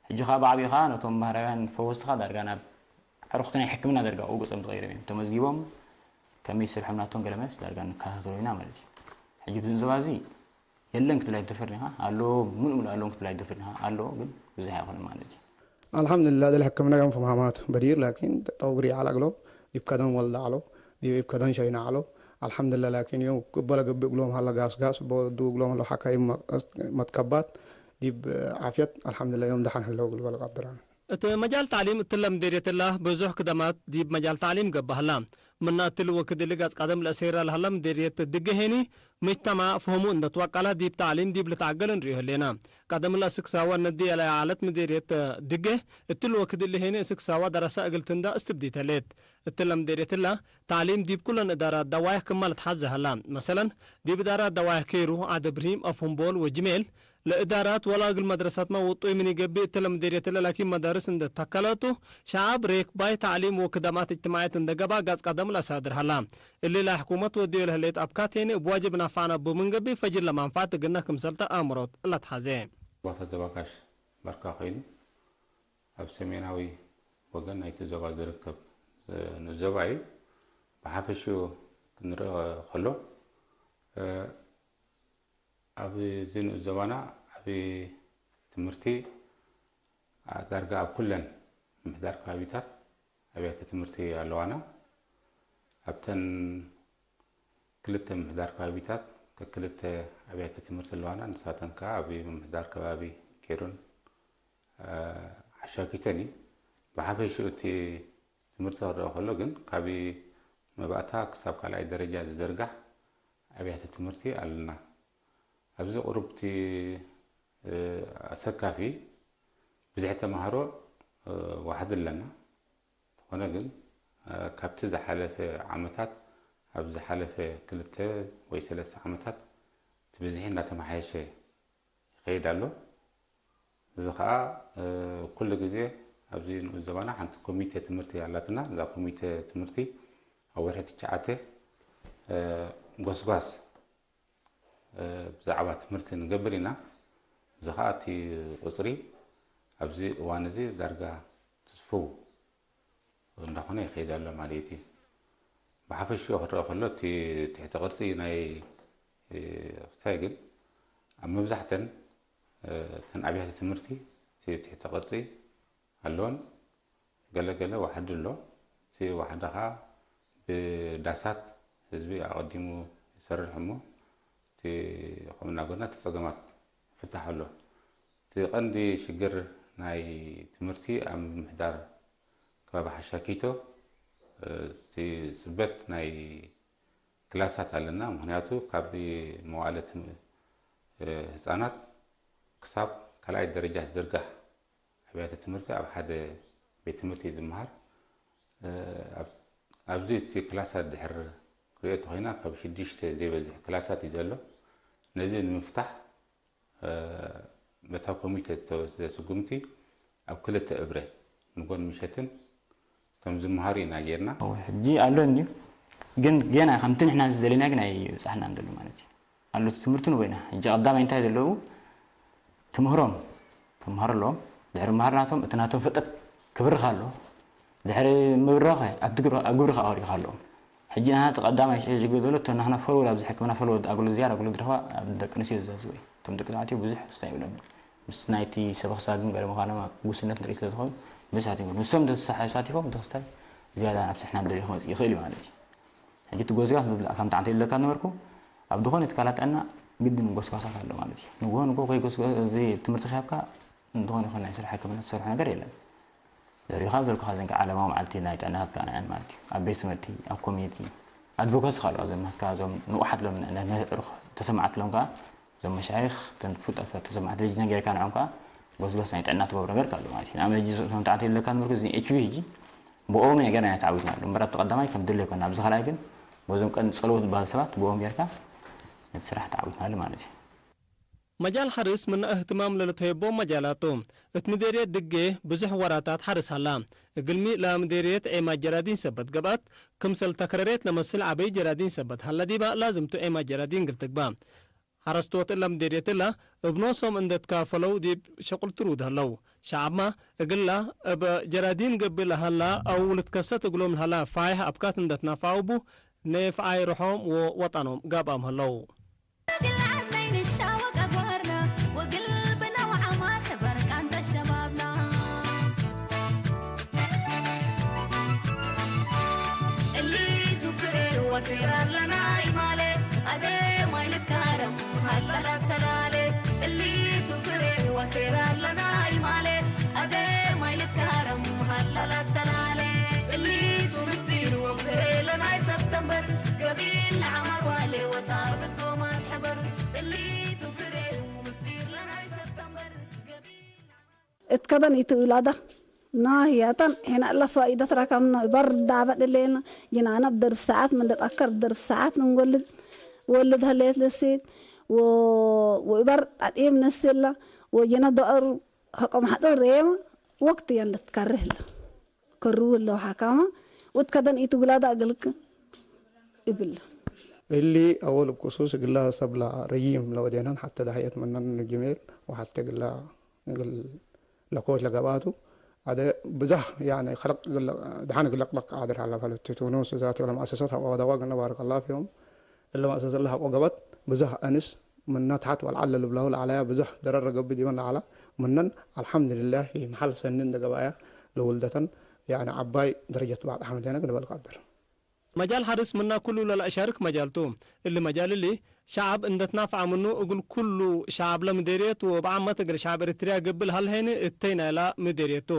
ሕጂ ኸኣ ብዓቢኡ ኸኣ ነቶም ባህራውያን ፈወስቲ ኸኣ ዳርጋ ናብ ኣዕሩኽቲ ናይ ሕክምና ዳርጋ ኣብኡ ገጾም ተቐይሮም እዮም። ተመዝጊቦም ከመይ ይሰርሖም ናቶም ገለመለስ ዳርጋ ንከታተሎ ኢና ማለት እዩ። ሕጂ ብዝንዘባ እዚ የለን ክትብል ኣይትደፍርን ኢኻ። ኣሎ፣ ምሉእ ምሉእ ኣሎን ክትብል ኣይትደፍርን ኢኻ። ኣሎ፣ ግን ብዙሕ ኣይኮነን ማለት እዩ። ኣልሐምዱሊላህ፣ እሊ ሕክምና ዮም ፍምሃማት በዲር፣ ላኪን ጠውግሪ ዐለ እግሎም፣ ዲብ ከደን ወልደ ዐሎ፣ ዲብ ከደን ሸይነ ዐሎ። ኣልሐምዱሊላህ፣ ላኪን ዮም ቅበለ ገብእ እግሎም ሀለ ጋስ ጋስ፣ በወዱ እግሎም ሀለ ሐካይም መ-፣ መትከባት፣ ዲብ ዓፍየት፣ ኣልሐምዱሊላህ፣ ዮም ደሐን ህለው እግል በልቅ ዐብድራን። እት መጃል ተዕሊም እትለ ምዴርየት እላ ብዙሕ ክደማት ዲብ መጃል ተዕሊም ገብእ ሀላ። ምነ እትሊ ወክድ እሊ ጋጽ ቀደም ለአሴራ ለሀላ ምዴርየት ድጌ ሄኒ፣ ምጅተማዕ ፍህሙ እንደ ትወቀለ ዲብ ተዕሊም ዲብ ልትዐገል እንርእዩ ህሌና። ቀደም ለእስክ ሳዋ እነዲ ለአዓለት ምዴርየት ድጌ፣ እትሊ ወክድ እሊ ሄኒ እስክ ሳዋ ደረሰ እግል ትንዳ እስትብዲት ህሌት። እትለ ምዴርየት እላ፣ ተዕሊም ዲብ ኩለን እዳራት ደዋይሕ ክመ ልትሐዜ ሀላ። መሰለን፣ ዲብ እዳራት ደዋይሕ ኬሩ፣ ዐደብሪም፣ አፍሁምቦል ወጅሜል፣ ለእዳራት ወላ እግል መድረሳትመ ውጡይ ምን ኢገብእ እትለ ምዴርየት እለ ላኪን መዳርስ እንደ ተከለቱ፣ ሸዐብ ሬክባይ ተዕሊም ወክደማት እጅትማዕየት እንደ ገብአ ጋጽ ቀደም ለአሳድር ሀላ። እሊ ለሕኩመት ወድዮ ለህሌት አብካት ሄኒ እብ ዋጅብ ናፋዕነ እቡ ምን ገብእ ፈጅር ለማንፋዕት እግልነ ክምሰል ተአምሮት ለትሐዜ። ባታ ዘባካሽ በርካ ኮይኑ፣ ኣብ ሰሜናዊ ወገን ናይቲ ዞባ ዝርከብ ንኡስ ዞባ እዩ። ብሓፈሽኡ ክንርኦ ከሎ፣ እ፣ ኣብዚ ንኡስ ዞባና ዓቢ ትምህርቲ፣ ዳርጋ ኣብ ኩለን ምምሕዳር ከባቢታት ኣብያተ ትምህርቲ ኣለዋና። ኣብተን ክልተ ምምሕዳር ከባቢታት ክልተ ኣብያተ ትምህርቲ ኣለዋና። ንሳተን ከኣ ኣብ ምምሕዳር ከባቢ ኬሩን፣ እ፣ ሓሻኪተን እዩ። ብሓፈሽኡ እቲ ትምህርቲ ክረአ ከሎ ግን፣ ካብ መባእታ ክሳብ ካልኣይ ደረጃ ዝዘርጋሕ ኣብያተ ትምህርቲ ኣለና። ኣብዚ ቁሩብ እቲ፣ እ፣ ኣሰካፊ ብዝሒ ተምሃሮ፣ እ፣ ዋሕድ ኣለና። እንተኾነ ግን፣ እ፣ ካብቲ ዝሓለፈ ዓመታት፣ ኣብ ዝሓለፈ ክልተ ወይ ሰለስተ ዓመታት፣ እቲ ብዝሒ እናተመሓየሸ ይኸይድ ኣሎ። እዚ ኸኣ፣ እ፣ ኩሉ ግዜ ኣብዚ ንኡስ ዞባና ሓንቲ ኮሚቴ ትምህርቲ ኣላትና። እዛ ኮሚቴ ትምህርቲ ኣብ ወርሒ ትሽዓተ፣ እ፣ ጎስጓስ፣ እ፣ ብዛዕባ ትምህርቲ ንገብር ኢና። እዚ ኸኣ እቲ ቁጽሪ ኣብዚ እዋን እዚ ዳርጋ ትስፍው እንዳኾነ ይኸይድ ኣሎ ማለት እዩ። ብሓፈሽኡ ክረአ ከሎ፣ እቲ ትሕተ ቅርጺ ናይ፣ እ፣ ክስታይ ግን፣ ኣብ መብዛሕተን፣ እ፣ እተን ኣብያተ ትምህርቲ እቲ ትሕተ ቅርጺ ኣለወን። ገለ ገለ ዋሕዲ ኣሎ። እቲ ዋሕዲ ኸኣ ብዳሳት ህዝቢ ኣቐዲሙ ይሰርሕ እሞ፣ እቲ ከምኡ እናገርና እቲ ጸገማት ይፍታሕ ኣሎ። እቲ ቀንዲ ሽግር ናይ ትምህርቲ ኣብ ምምሕዳር ከባቢ ሓሻኪቶ፣ እቲ ጽበት ናይ ክላሳት ኣለና። ምኽንያቱ ካብ መዋእለ ትም-፣ ህጻናት ክሳብ ካልኣይ ደረጃ ዝዝርጋሕ ኣብያተ ትምህርቲ ኣብ ሓደ ቤት ትምህርቲ እዩ ዝመሃር። ኣብ-፣ ኣብዚ እቲ ክላሳት ድሕር ክሪኦ እንተኾይና፣ ካብ ሽዱሽተ ዘይበዝሕ ክላሳት እዩ ዘሎ። ነዚ ንምፍታሕ፣ በታ ኮሚቴ ዝተወስደ ስጉምቲ ኣብ ክልተ እብረ፣ ንጎን ምሸትን ከም ዝመሃሩ ኢና ጌርና። ሕጂ ኣሎ እንድዩ፣ ግን ጌና ከምቲ ንሕና ዝደለና ግን ኣይብጻሕናን ዘሎ ማለት እዩ። ኣሎ እቲ ትምህርቲ ንበይና። ሕጂ ቀዳማይ እንታይ ዘለዉ? ትምህሮም፣ ትምሃር ኣለዎም። ድሕሪ ምምሃር ናቶም፣ እቲ ናቶም ፍልጠት ክብርኽ ኣሎ። ድሕሪ ምብራኸ ኣብ ትግር-፣ ኣብ ግብርኸ ኣወሪኻ ኣለዎም። ሕጂ ንሕና እቲ ቀዳማይ ሽግር ዘሎ፣ እቶ ንሕና ፈርወርድ ኣብዚ ሕክምና ፈርወርድ ኣግሎ ዝያር ኣግሎ ድረኸባ ኣብ ደቂ ኣንስትዮ ዘዝወይ። እቶም ደቂ ተባዕትዮ ብዙሕ ስታይ ይብሎም። ምስ ናይቲ ሰብ ክሳድን ገለ ምዃኖም ኣብ ጉስነት ንርኢ ስለ ዝኾኑ፣ ብዙሕ ሳቲፎም። ንሶም እንተ ተሳሒ-፣ ሳቲፎም፣ እቲ ክስታይ ዝያዳ ናብቲ ሕና ንደልዮ ክመጽእ ይኽእል እዩ ማለት እዩ። ሕጂ እቲ ጎዝጋዝ ምብላዕ ከም ተዓንተ ኢለካ ነበርኩ፣ ኣብ ዝኾነ ትካላት ጥዕና ግድን ጎስጓሳት ኣሎ ማለት እዩ። ንግሆ ንግሆ ከይጎስጓ-፣ እዚ ትምህርቲ ኺያብካ እንተኾነ ይኹን ናይ ስራሕ ሕክምና ትሰርሖ ነገር የለን። ዘሪኻ ዘልኩኻ ዘንካ ዓለማዊ መዓልቲ ናይ ጥዕናታት ከኣ ንዐን ማለት እዩ። ኣብ ቤት ትምህርቲ፣ ኣብ ኮሚኒቲ፣ ኣድቮካሲ ካልኦ ዘም ናትካ፣ እዞም ንቑሓት ሎም ነ-፣ ነ-፣ ዕሩኽ ተሰማዕት ሎም ከኣ፣ እዞም መሻይኽ፣ እተን ፍሉጣት ተሰማዕት ልጅነ ጌርካ ንዖም ከኣ፣ ጎስጓስ ናይ ጥዕና ትገብሮ ነገር ከኣ ኣሎ ማለት እዩ። ንኣብነት፣ ሕጂ ከም ተዓንተ ኢለካ ነበርኩ፣ እዚ ኤች ቢ ሕጂ ብኦሚ ነገር ናይ ተዓዊትና ኣሎ። እምበር ኣብቲ ቀዳማይ ከም ድለ ኣይኮነ። ኣብዚ ካልኣይ ግን፣ በዞም ቀንዲ ጸለውት ዝበሃሉ ሰባት ብኦም ጌርካ፣ ነቲ ስራሕ ተዓዊትና ኣሎ ማለት እዩ። መጃል ሐርስ ምነ እህትማም ለልትሀየቦም መጃላት ቱ። እት ምዴርየት ድጌ ብዙሕ ወራታት ሐርስ ሀላ። እግልሚ ለምዴርየት ዔማት ጀራዲን ሰበት ገብአት፣ ክምሰል ተክረሬት ለመስል ዐበይ ጀራዲን ሰበት ሀለ ዲባ ላዝም ቱ ዔማት ጀራዲን እግል ትግበእ። ሐረስቶት እለ ምዴርየት እለ እብ ኖሶም እንዴ ትካፈለው ዲብ ሸቁል ትሩድ ሀለው። ሸዐብመ እግላ እብ ጀራዲን ገብእ ለሀላ አው ልትከሰት እግሎም ለሀላ ፋይሕ አብካት እንዴ ትናፈዐው ቡ፣ ኔፍዓይ ርሖም ወወጠኖም ጋብአም ሀለው። እግል ዐድ ናይ ንሻወቅ አግባርና፣ ወእግል ብነው ዐማር ሕበር ቃንጠ ሸባብና። እሊቱ ፍሬ ወሴራር ለናይ ማሌ፣ አዴ ማይ ልትካረም ሀላ ለተላሌ። እሊቱ ፍሬ ወሴራር ለናይ ማሌ፣ አዴ ማይ ልትካረም ሀላ ለተላሌ። እሊቱ ምስጢር ወፍሬ ለናይ ሰብተምበር፣ ገቢል ለዐማር ዋሌ ወጣብት ጎማት ሕበር። እሊቱ ፍሬ ምስጢር ለናይ ሰብተምበር፣ ገቢል እት ከደን ኢትውላዳ ናህያተን ሄነ እለ ፋኢደት ረከብነ። እበር ዳበጥ እሌነ ጅናነ ብደርብ ሰዓት ምን ልትአከር ብደርብ ሰዓት እንወልድ ወልድ ህሌት ልሴት ወ-፣ ወእበር ጠጢም ነስላ ወጅነ ዶአር ሐቆ ማሕጠር ሬመ ወቅት የን ልትከርህ እለ። ከሩ እለ ሐካመ ወእት ከደን ኢትውላዳ እግልክ እብል። እሊ አወል እብ ክሱስ እግላ ሰብ ለረዪም ለወዴነን ሐቴ ዳህየት ምነን ጅሜል ወሐቴ እግላ እግል ለኮች ለገብአቱ። አደ ብዛህ ያኒ ከለቅ እግል ደሐን እግል ለቅለቅ ቃድር ዐለ ፈልትቱ ኖሱ ዛቲ ወለመአሰሰት ሐቆ ደዋ ግነ ባረከላሁ ፊሆም። እለ መአሰሰት ለሐቆ ገበት ብዛህ አንስ ምነ ተሐት ወልዐለ ልብለሁ ለዐለያ ብዛህ ደረር ገብእ ዲበን ለዐለ ምነን አልሐምድልላህ መሐል ሰኒ እንደ ገብአያ ለውልደተን ያኒ ዐባይ ደረጀት ባዕድ ሐምሌነ ግንበል ቀድር። መጃል ሐርስ ምነ ኩሉ ለለአሻርክ መጃል ቱ። እሊ መጃል እሊ፣ ሸዐብ እንዴ ትናፈዐ ምኑ፣ እግል ኩሉ ሸዐብለ ምዴርየት ወብዓመት እግል ሸዐብ ኤሪትርያ ገብእ ለሀለ ሄኒ እተይ ናይላ ምዴርየት ቱ።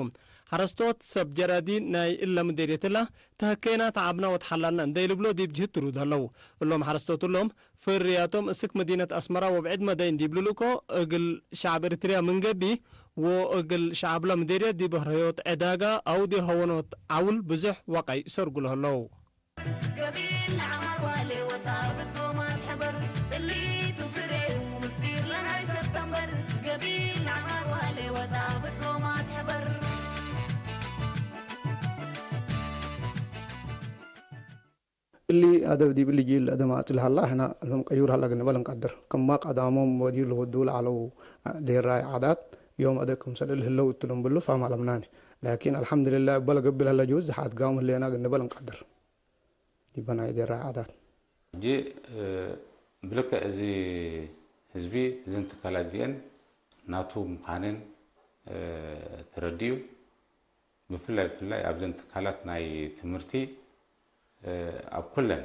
ሐረስቶት ሰብ ጀራዲን ናይ እለ ምዴርየት እለ፣ ተሀኬና፣ ተዐብና ወተሐላልና እንዴ ልብሎ ዲብ ጅህት ትሩድ ሀለው። እሎም ሐረስቶት እሎም፣ ፍርያቶም እስክ መዲነት አስመራ ወብዕድ መዳይን ዲብ ልልእኮ፣ እግል ሸዐብ ኤሪትርያ ምን ገብእ፣ ወእግል ሸዐብለ ምዴርየት ዲብ ህርዮት ዕዳጋ አው ዲብ ሀወኖት ዐውል ብዙሕ ወቀይ ሰርጉ ለሀለው። ገቢል ለዐማር ዋሌ ወጣብት ጎማት ሕበር፣ እሊቱ ፍሬው ምስጢር ለናይ ሰብተምበር። ገቢል ለዐማር ዋሌ ወጣብት ጎማት ሕበር። እሊ አደብ ዲብ እሊ ጂል ለአደማጽ ለሀላ፣ ሕነ እሎም ቀዩር ሀላ ግንበል እንቀድር። ክማ ቀዳሞም ወዲር ለወዱ ለዐለው ዴራይ ዓዳት፣ ዮም አደ ክምሰል እሊ ህለው እቱ ልንብሉ ፋም አለምናኒ። ላኪን፣ አልሐምድልላህ፣ እበ ለገብእ ለሀለ ጁዝ ዘሐ አትጋውም ህሌና ግንበል እንቀድር። ዲበ ናይ ዴራይ ዓዳት። እጂ፣ እ፣ ብልክዕ እዚ ህዝቢ፣ እዘን ትካላት እዚአን ናቱ ምዃነን፣ እ፣ ተረድዩ፣ ብፍላይ፣ ብፍላይ ኣብዘን ትካላት ናይ ትምህርቲ፣ እ፣ ኣብ ኩለን፣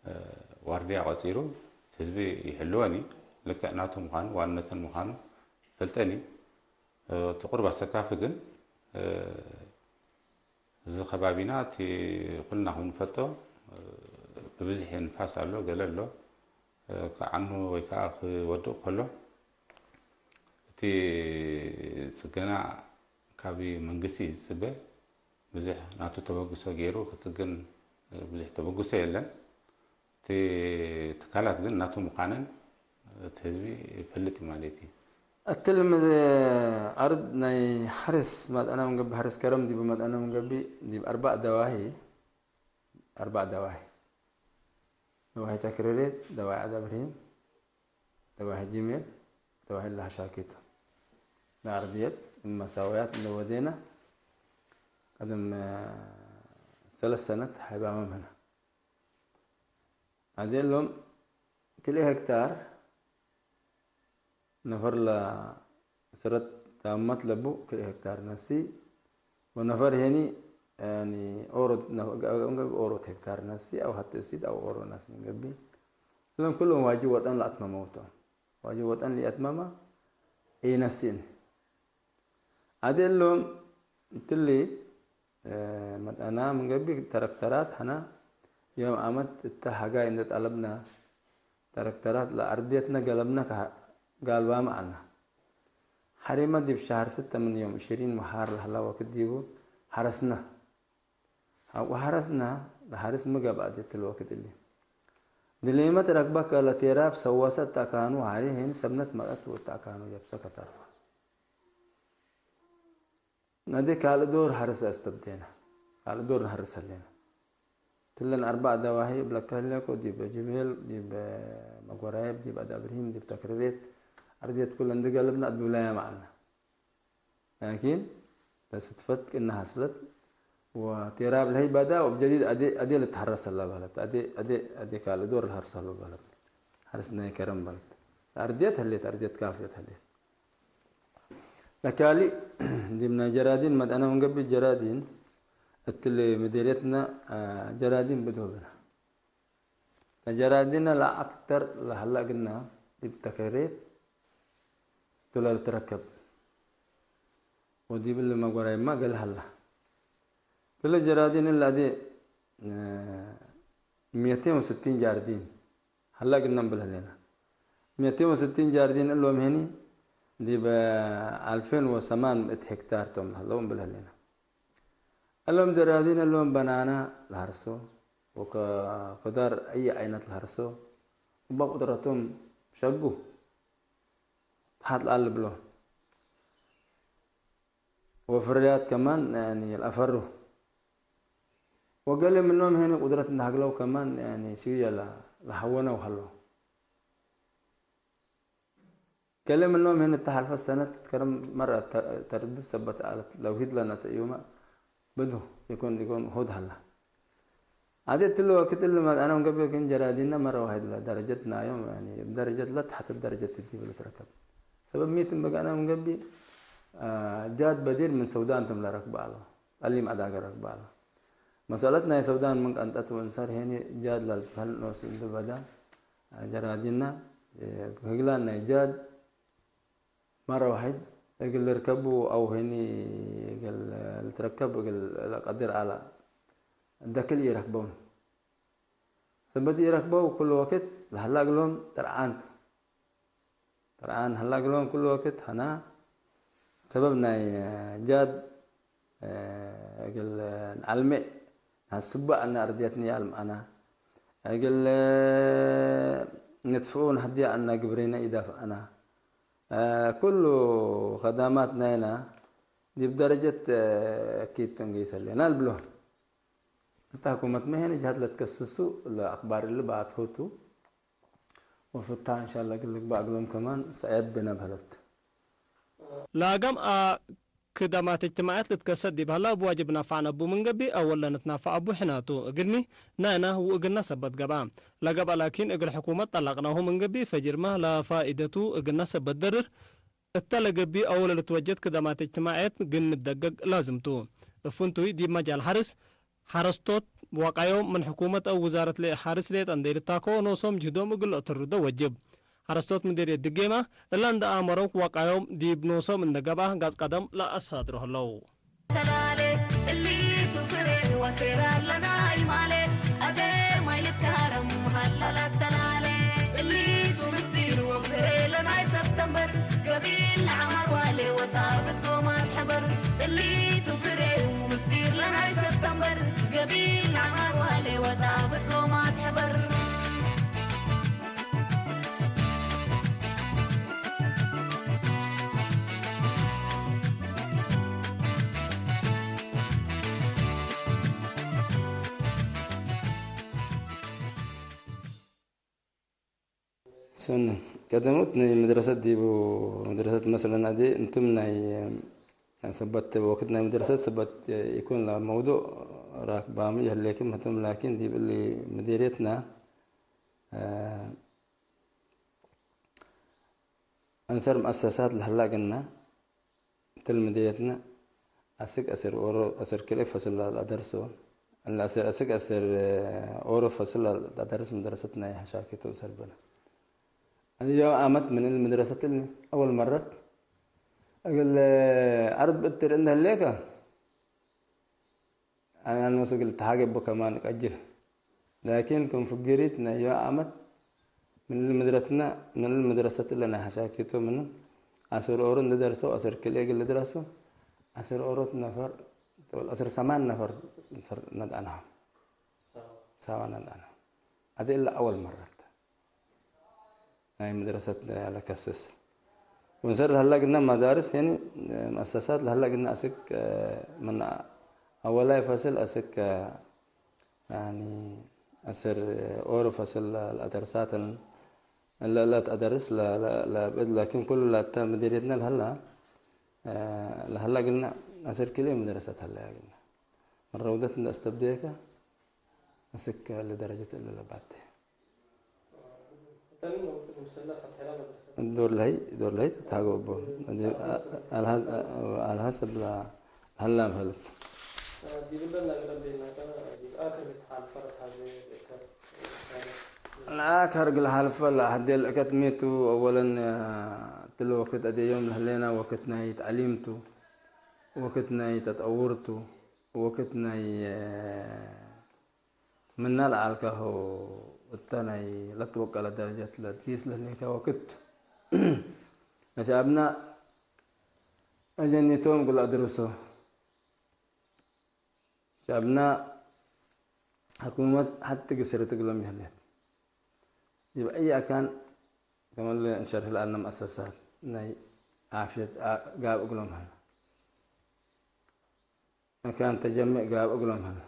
እ፣ ዋርድያ ቆጺሩ ህዝቢ ይሕልወን እዩ። ልክዕ ናቱ ምዃኑ፣ ዋንነተን ምዃኑ ይፈልጠን እዩ። እ፣ እቲ ቁሩብ ኣሰካፊ ግን፣ እ፣ እዚ ከባቢና እቲ ኩልና ከም ንፈልጦ፣ እ፣ ብብዝሒ ንፋስ ኣሎ፣ ገለ ኣሎ። እ፣ ክዓኑ ወይ ከኣ ክወድቕ ከሎ፣ እቲ ጽገና ካብ መንግስቲ ዝጽበ ብዙሕ ናቱ ተበግሶ ገይሩ ክጽገን ብዙሕ ተበግሶ የለን። እቲ ትካላት ግን ናቱ ምዃነን እቲ ህዝቢ ይፈልጥ እዩ ማለት እዩ። እትልም አርድ ናይ ሐርስ መድአና ምን ገብእ፣ ሐርስ ከረም ዲብ መድአና ምን ገብእ፣ ዲብ አርባዕ ደዋሂ፣ አርባዕ ደዋሂ፣ ደዋሂ ተክርሬት፣ ደዋሂ ዐድ አብርሂም፣ ደዋሂ ጂሜል፣ ደዋሂ ለሐሻኪቱ ለአርድየት እብ መሳወያት እንደ ወዴነ፣ ቀደም ሰለስ ሰነት ሀይባመም ህነ። አዜ እሎም ክልኤ ሄክታር ነፈር ለእስረት ታመት ለቡ ክልኤ ሄክታር ነሲ፣ ወነፈር ሄኒ፣ ያኒ፣ ኦሮ፣ ነፈ-፣ ገብእ ኦሮት ሄክታር ነሲ፣ አው ሐቴ እሲት አው ኦሮ ነሲ ምን ገብእ። እሎም ኩሎም ዋጅብ ወጠን ለአትመመው ቶም። ዋጅብ ወጠን ለአትመመ ኢነሲን። አዜ እሎም እትሊ፣ እ፣ መትአና ምን ገብእ ተረክተራት ሐና ዮም አመት እተ ሐጋይ እንዴ ጠለብነ፣ ተረክተራት ለአርድየትነ ገለብነ ከ-፣ ጋልባመ ዐልነ። ሐሪመ ዲብ ሸሀር ስተ ምን ዮም ዕሽሪን ወሐር ለሀላ ወክድ ዲቡ ሐረስነ። ሐቆ ሐረስነ፣ ለሐርስ ሚ ገብአ ዲብ እትሊ ወክድ እሊ። ድሌመት ረክበከ ለቴራብ ሰወሰ እተ አካኑ ሐሬ ሄን ሰብነት መጠት ወእተ አካኑ የብሰ ከተርፈ። ነዴ ካልእ ዶር ሐርስ አስተብዴነ። ካልእ ዶር ነሐርስ ህሌነ። ትለን አርበዕ ደዋሂ እብለከ ህሌኮ፣ ዲብ ጅሜል፣ ዲብ መጎራየብ፣ ዲብ አድ አብርሂም፣ ዲብ ተክርሬት፣ አርድየት ኩለ እንዴ ገልብነ አድብለያመ ዐልነ። ላኪን፣ ለስትፈት ቅነ ሐስለት ወቴራብ ለህይ በዳ ወእብ ጀዲድ አዴ፣ አዴ ልትሐረስ ህለ በህለት። አዴ፣ አዴ፣ አዴ ካልእ ዶር ለሐርስ ህለው በህለት። ሐርስ ናይ ከረም በህለት። አርድየት ህሌት፣ አርድየት ካፍየት ህሌት። ለካሊ ዲብ ናይ ጀራዲን መድአነ ምን ገብእ፣ ጀራዲን እትሊ ምዴርየትነ፣ አ፣ ጀራዲን ብድሆ ብነ። ለጀራዲነ ለአክተር ለሀለ እግልነ ዲብ ተክሬት ቱ ለልትረከብ ወዲብ እሊ መጎራይማ ገሌ ሀለ። ክለ ጀራዲን እለ አዴ፣ አ፣ ሚእቴን ወስቲን ጃርዲን ሀለ እግልነ እምብል ህሌነ። ሚእቴን ወስቲን ጃርዲን እሎም ሄኒ ዲብ አልፌን ወሰማን ምእት ሄክታር ቶም ለሀለው እምብል ህሌነ። እሎም ጀራዲን እሎም በናና ለሀርሶ ወከ-፣ ከዳር አይ አይነት ለሀርሶ እበ ቁድረቶም ሸጉ ተሐት ለአልብሎ። ወፍርያት ከማን፣ ያኒ፣ ለአፈሩ። ወገሌ ምኖም ሄኒ ቁድረት እንደ ሀግለው ከማን፣ ያኒ፣ ስዩየ ለ-፣ ለሐወነው ሀሎ። ገሌ ምኖም ሄኒ እተ ሐልፈት ሰነት ከረም መረ ተ-፣ ተርድት ሰበት አለት ለውሂድ ለነሰ እዩመ ብዱ ይኮን፣ ይኮን ሁድ ሀላ። አዜ እትሊ ወክድ እሊ መድአነ ምን ገብእ ክን ጀራዲነ መረ ዋሕድ ለደረጀት ናዮም፣ ያኒ፣ እብ ደረጀት ለተሐተ ደረጀት ዲብ ልትረከብ። ሰበብ ሚ ቶም በገአነ ምን ገብእ፣ አ፣ ጃድ በዲር ምን ሰውዳን ቶም ለረክበ አለው። ጠሊም አዳገ ረክበ አለው። መሰለት ናይ ሰውዳን ምን ቀንጠት ወእንሰር ሄኒ ጃድ ለልትበህል ኖስ እንዱ በዳ፣ አ፣ ጀራዲነ፣ እ፣ ህግላን ናይ ጃድ መረ ዋሕድ እግል ልርከቡ አው ህኒ እግል ልትረከብ እግል ለቀድር አለ። ደክል ኢረክበው። ሰበት ኢረክበው ኩሉ ወክድ ለሀላ እግሎም ጥርዓን ቱ። ጥርዓን ሀላ እግሎም ኩሉ ወክድ ሀና። ሰበብ ናይ ጃድ እግል ነአልሜዕ ነሐስቡ አነ አርድየትኒ ይአልምአነ። እግል ንትፍኡ ነሀድየ አነ ግብሬነ ኢዳፍአነ። ኩሉ ከዳማት ናይነ ዲብ ደረጀት አኪድ እንጊሰ ህሌነ ልብሎ። እተ ሕኩመትመ ሄነ ጀሀት ለትከስሱ ለአክባር እሊ በአትሆቱ። ወፍታ እንሻላ እግል ልግበእ እግሎም ከማን ሰአየት ብነ በህለት። ለአገም አ ክደማት እጅትማዕየት ልትከሰት ዲብ ሀላ እብ ዋጅብ ነፋዕነ እቡ ምን ገብእ፣ አወል ለንትናፈዕ እቡ ሕነ ቱ። እግልሚ ናይነ ወእግልነ ሰበት ገብአ። ለገብአ ላኪን እግል ሕኩመት ጠለቅናሁ ምን ገብእ፣ ፈጅርመ ለፋኢደቱ እግልነ ሰበት ደርር። እተ ለገብእ አወል ልትወጀድ ክደማት እጅትማዕየት ግን ንደገግ ላዝም ቱ። እፍንቱይ ዲብ መጃል ሐርስ፣ ሐረስቶት ወቃዮም ምን ሕኩመት አው ውዛረት ለሐርስ ሌጠ እንዴ ልታከዎ ኖሶም ጅህዶም እግል ለአተርዶ ወጅብ። ሐረስቶት ምዴርየት ድጌመ እለ እንደ አመረው ወቃዮም ዲብ ኖሶም እንደ ገብአ ጋዝ ቀደም ለአሳድሮ ህለው። ተላሌ እሊቱ ፍሬ ወሴራ ለናይ ማሌ አዴ ማይ ልትካረም ሀላላት ተላሌ እሊቱ ምስጢር ወፍሬ ለናይ ሰብተምበር ገቢል ነዓማር ዋሌ ወጣብት ጎማት ሐበር እሊቱ ፍሬ ምስጢር ለናይ ሰብተምበር ገቢል ነዓማር ዋሌ ወጣብት ጎማት ሐበር። ሰኒ ቀደሞት ናይ መድረሰት ዲቡ መድረሰት መስለን አዴ እንቱም ናይ ሰበት ወክድ ናይ መድረሰት ሰበት ኢኮን ለመውዱዕ ራክባሙ ይህሌክም ህቶም፣ ላኪን ዲብ እሊ መዲርየትና፣ አ፣ አንሰር መአሰሳት ለህላ እግልና፣ እትል መዲርየትና አስክ አስር ኦሮ፣ አስር ክልኤ ፈስል ለአደርሶ፣ እለ አስር፣ አስክ አስር ኦሮ ፈስል ለአደርስ መድረሰት ናይ ሐሻኪቶ ሰርበነ። አዜ ዮም አመት ምን እሊ መድረሰት እሊ አወል መረት እግል አርድ ብእትር እንደ ህሌከ፣ አናኖስ እግል ተሃገቦ ከማን ቀጅል። ላኪን ክም ፍግሪት ናይ ዮም አመት ምን እሊ መድረትና፣ ምን እሊ መድረሰት እለ ናይ ሐሻኪቶ ምኑ አስር ኦሮ እንደ ደርሰው አስር ክልኤ እግል ልድረሱ አስር ኦሮት ነፈር፣ አስር ሰማን ነፈር ነድአናሁ። ሳዋ ነድአናሁ። አዜ እለ አወል መረት ናይ መድረሰት ለከስስ። ወንሰር ለሀላ ግና መዳርስ፣ ያኒ መአሰሳት ለሀላ ግና አስክ ምን አወላይ ፈስል አስክ፣ ያኒ አስር ኦሮ ፈስል ለአደርሳትን እለ፣ እለ ተአደርስ ለ-፣ ለ-፣ ለብእት፣ ላኪን ኩሉ ላተ መዲርየትና ለሀላ፣ ለሀላ ግና አስር ክልኤ መድረሰት ሀላ ግና ምን ረውደት እንደ አስተብደየከ አስክ ለደረጀት እለ ለባቴ። ዶር ለሀይ፣ ዶር ለሀይ ተታገቦ። አልሐ-፣ አልሐሰብ ለሀላ መሀለት። ለአከር እግል ሐልፈ ለሀዴ ለእከት ሚ ቱ፣ አወለን፣ እትለ ወክድ አዜ ዮም ለህሌና ወክድ ናይ ተዕሊም ቱ፣ ወክድ ናይ ተጠውር ቱ፣ ወክድ ናይ ምነ ለዐልካሁ እተ ናይ ለትወቀለ ደረጀት ለትጊስ ለህሌከ ወክድ፣ ለሸዐብና አጀኒቶም እግል አድርሶ፣ ሸዐብና ሕኩመት ሐቲ ግስርት እግሎም ይህሌት። ዲብ አይ አካን ከመለ እንሸርሕ ለአነ መአሰሳት ናይ ዓፍየት አ-፣ ጋብ እግሎም ሀለ። መካን ተጀምዕ ጋብ እግሎም ሀለ፣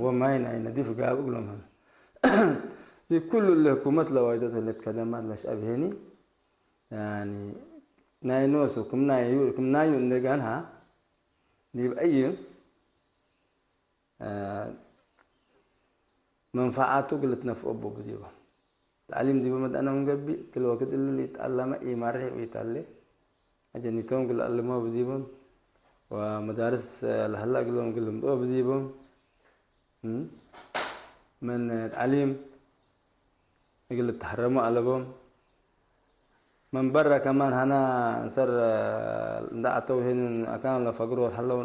ወማይ ናይ ነዲፍ ጋብ እግሎም ሀለ። ዲብ ኩሉ እለ ህኩመት ለዋይዶት ህሌት ከደማት ለሸዐብ ሄኒ፣ ያኒ ናይ ኖሱ ክም ናይ፣ ክም ናዩ እንዴ ጋንሃ፣ ዲብ አይ፣ አ፣ መንፈዓቱ እግል ልትነፍኦ እቡ ዲቦ። ተዕሊም ዲቡ መድአነ ምን ገብእ፣ እትለ ወክድ እሊ ኢተአለመ ኢመሬሕ ወኢተአሌ። አጀኒቶም እግል ለአልሞ ብዲቦም፣ ወመዳርስ ለሀላ እግሎም እግል ልምጽኦ ብዲቦም፣ እም፣ ምን ተዕሊም እግል ልትሐረሙ አለቦም። ምን በረ ከማን ሀና እንሰር እንደ አተው ሄንን አካን ለፈግሮ ሀለው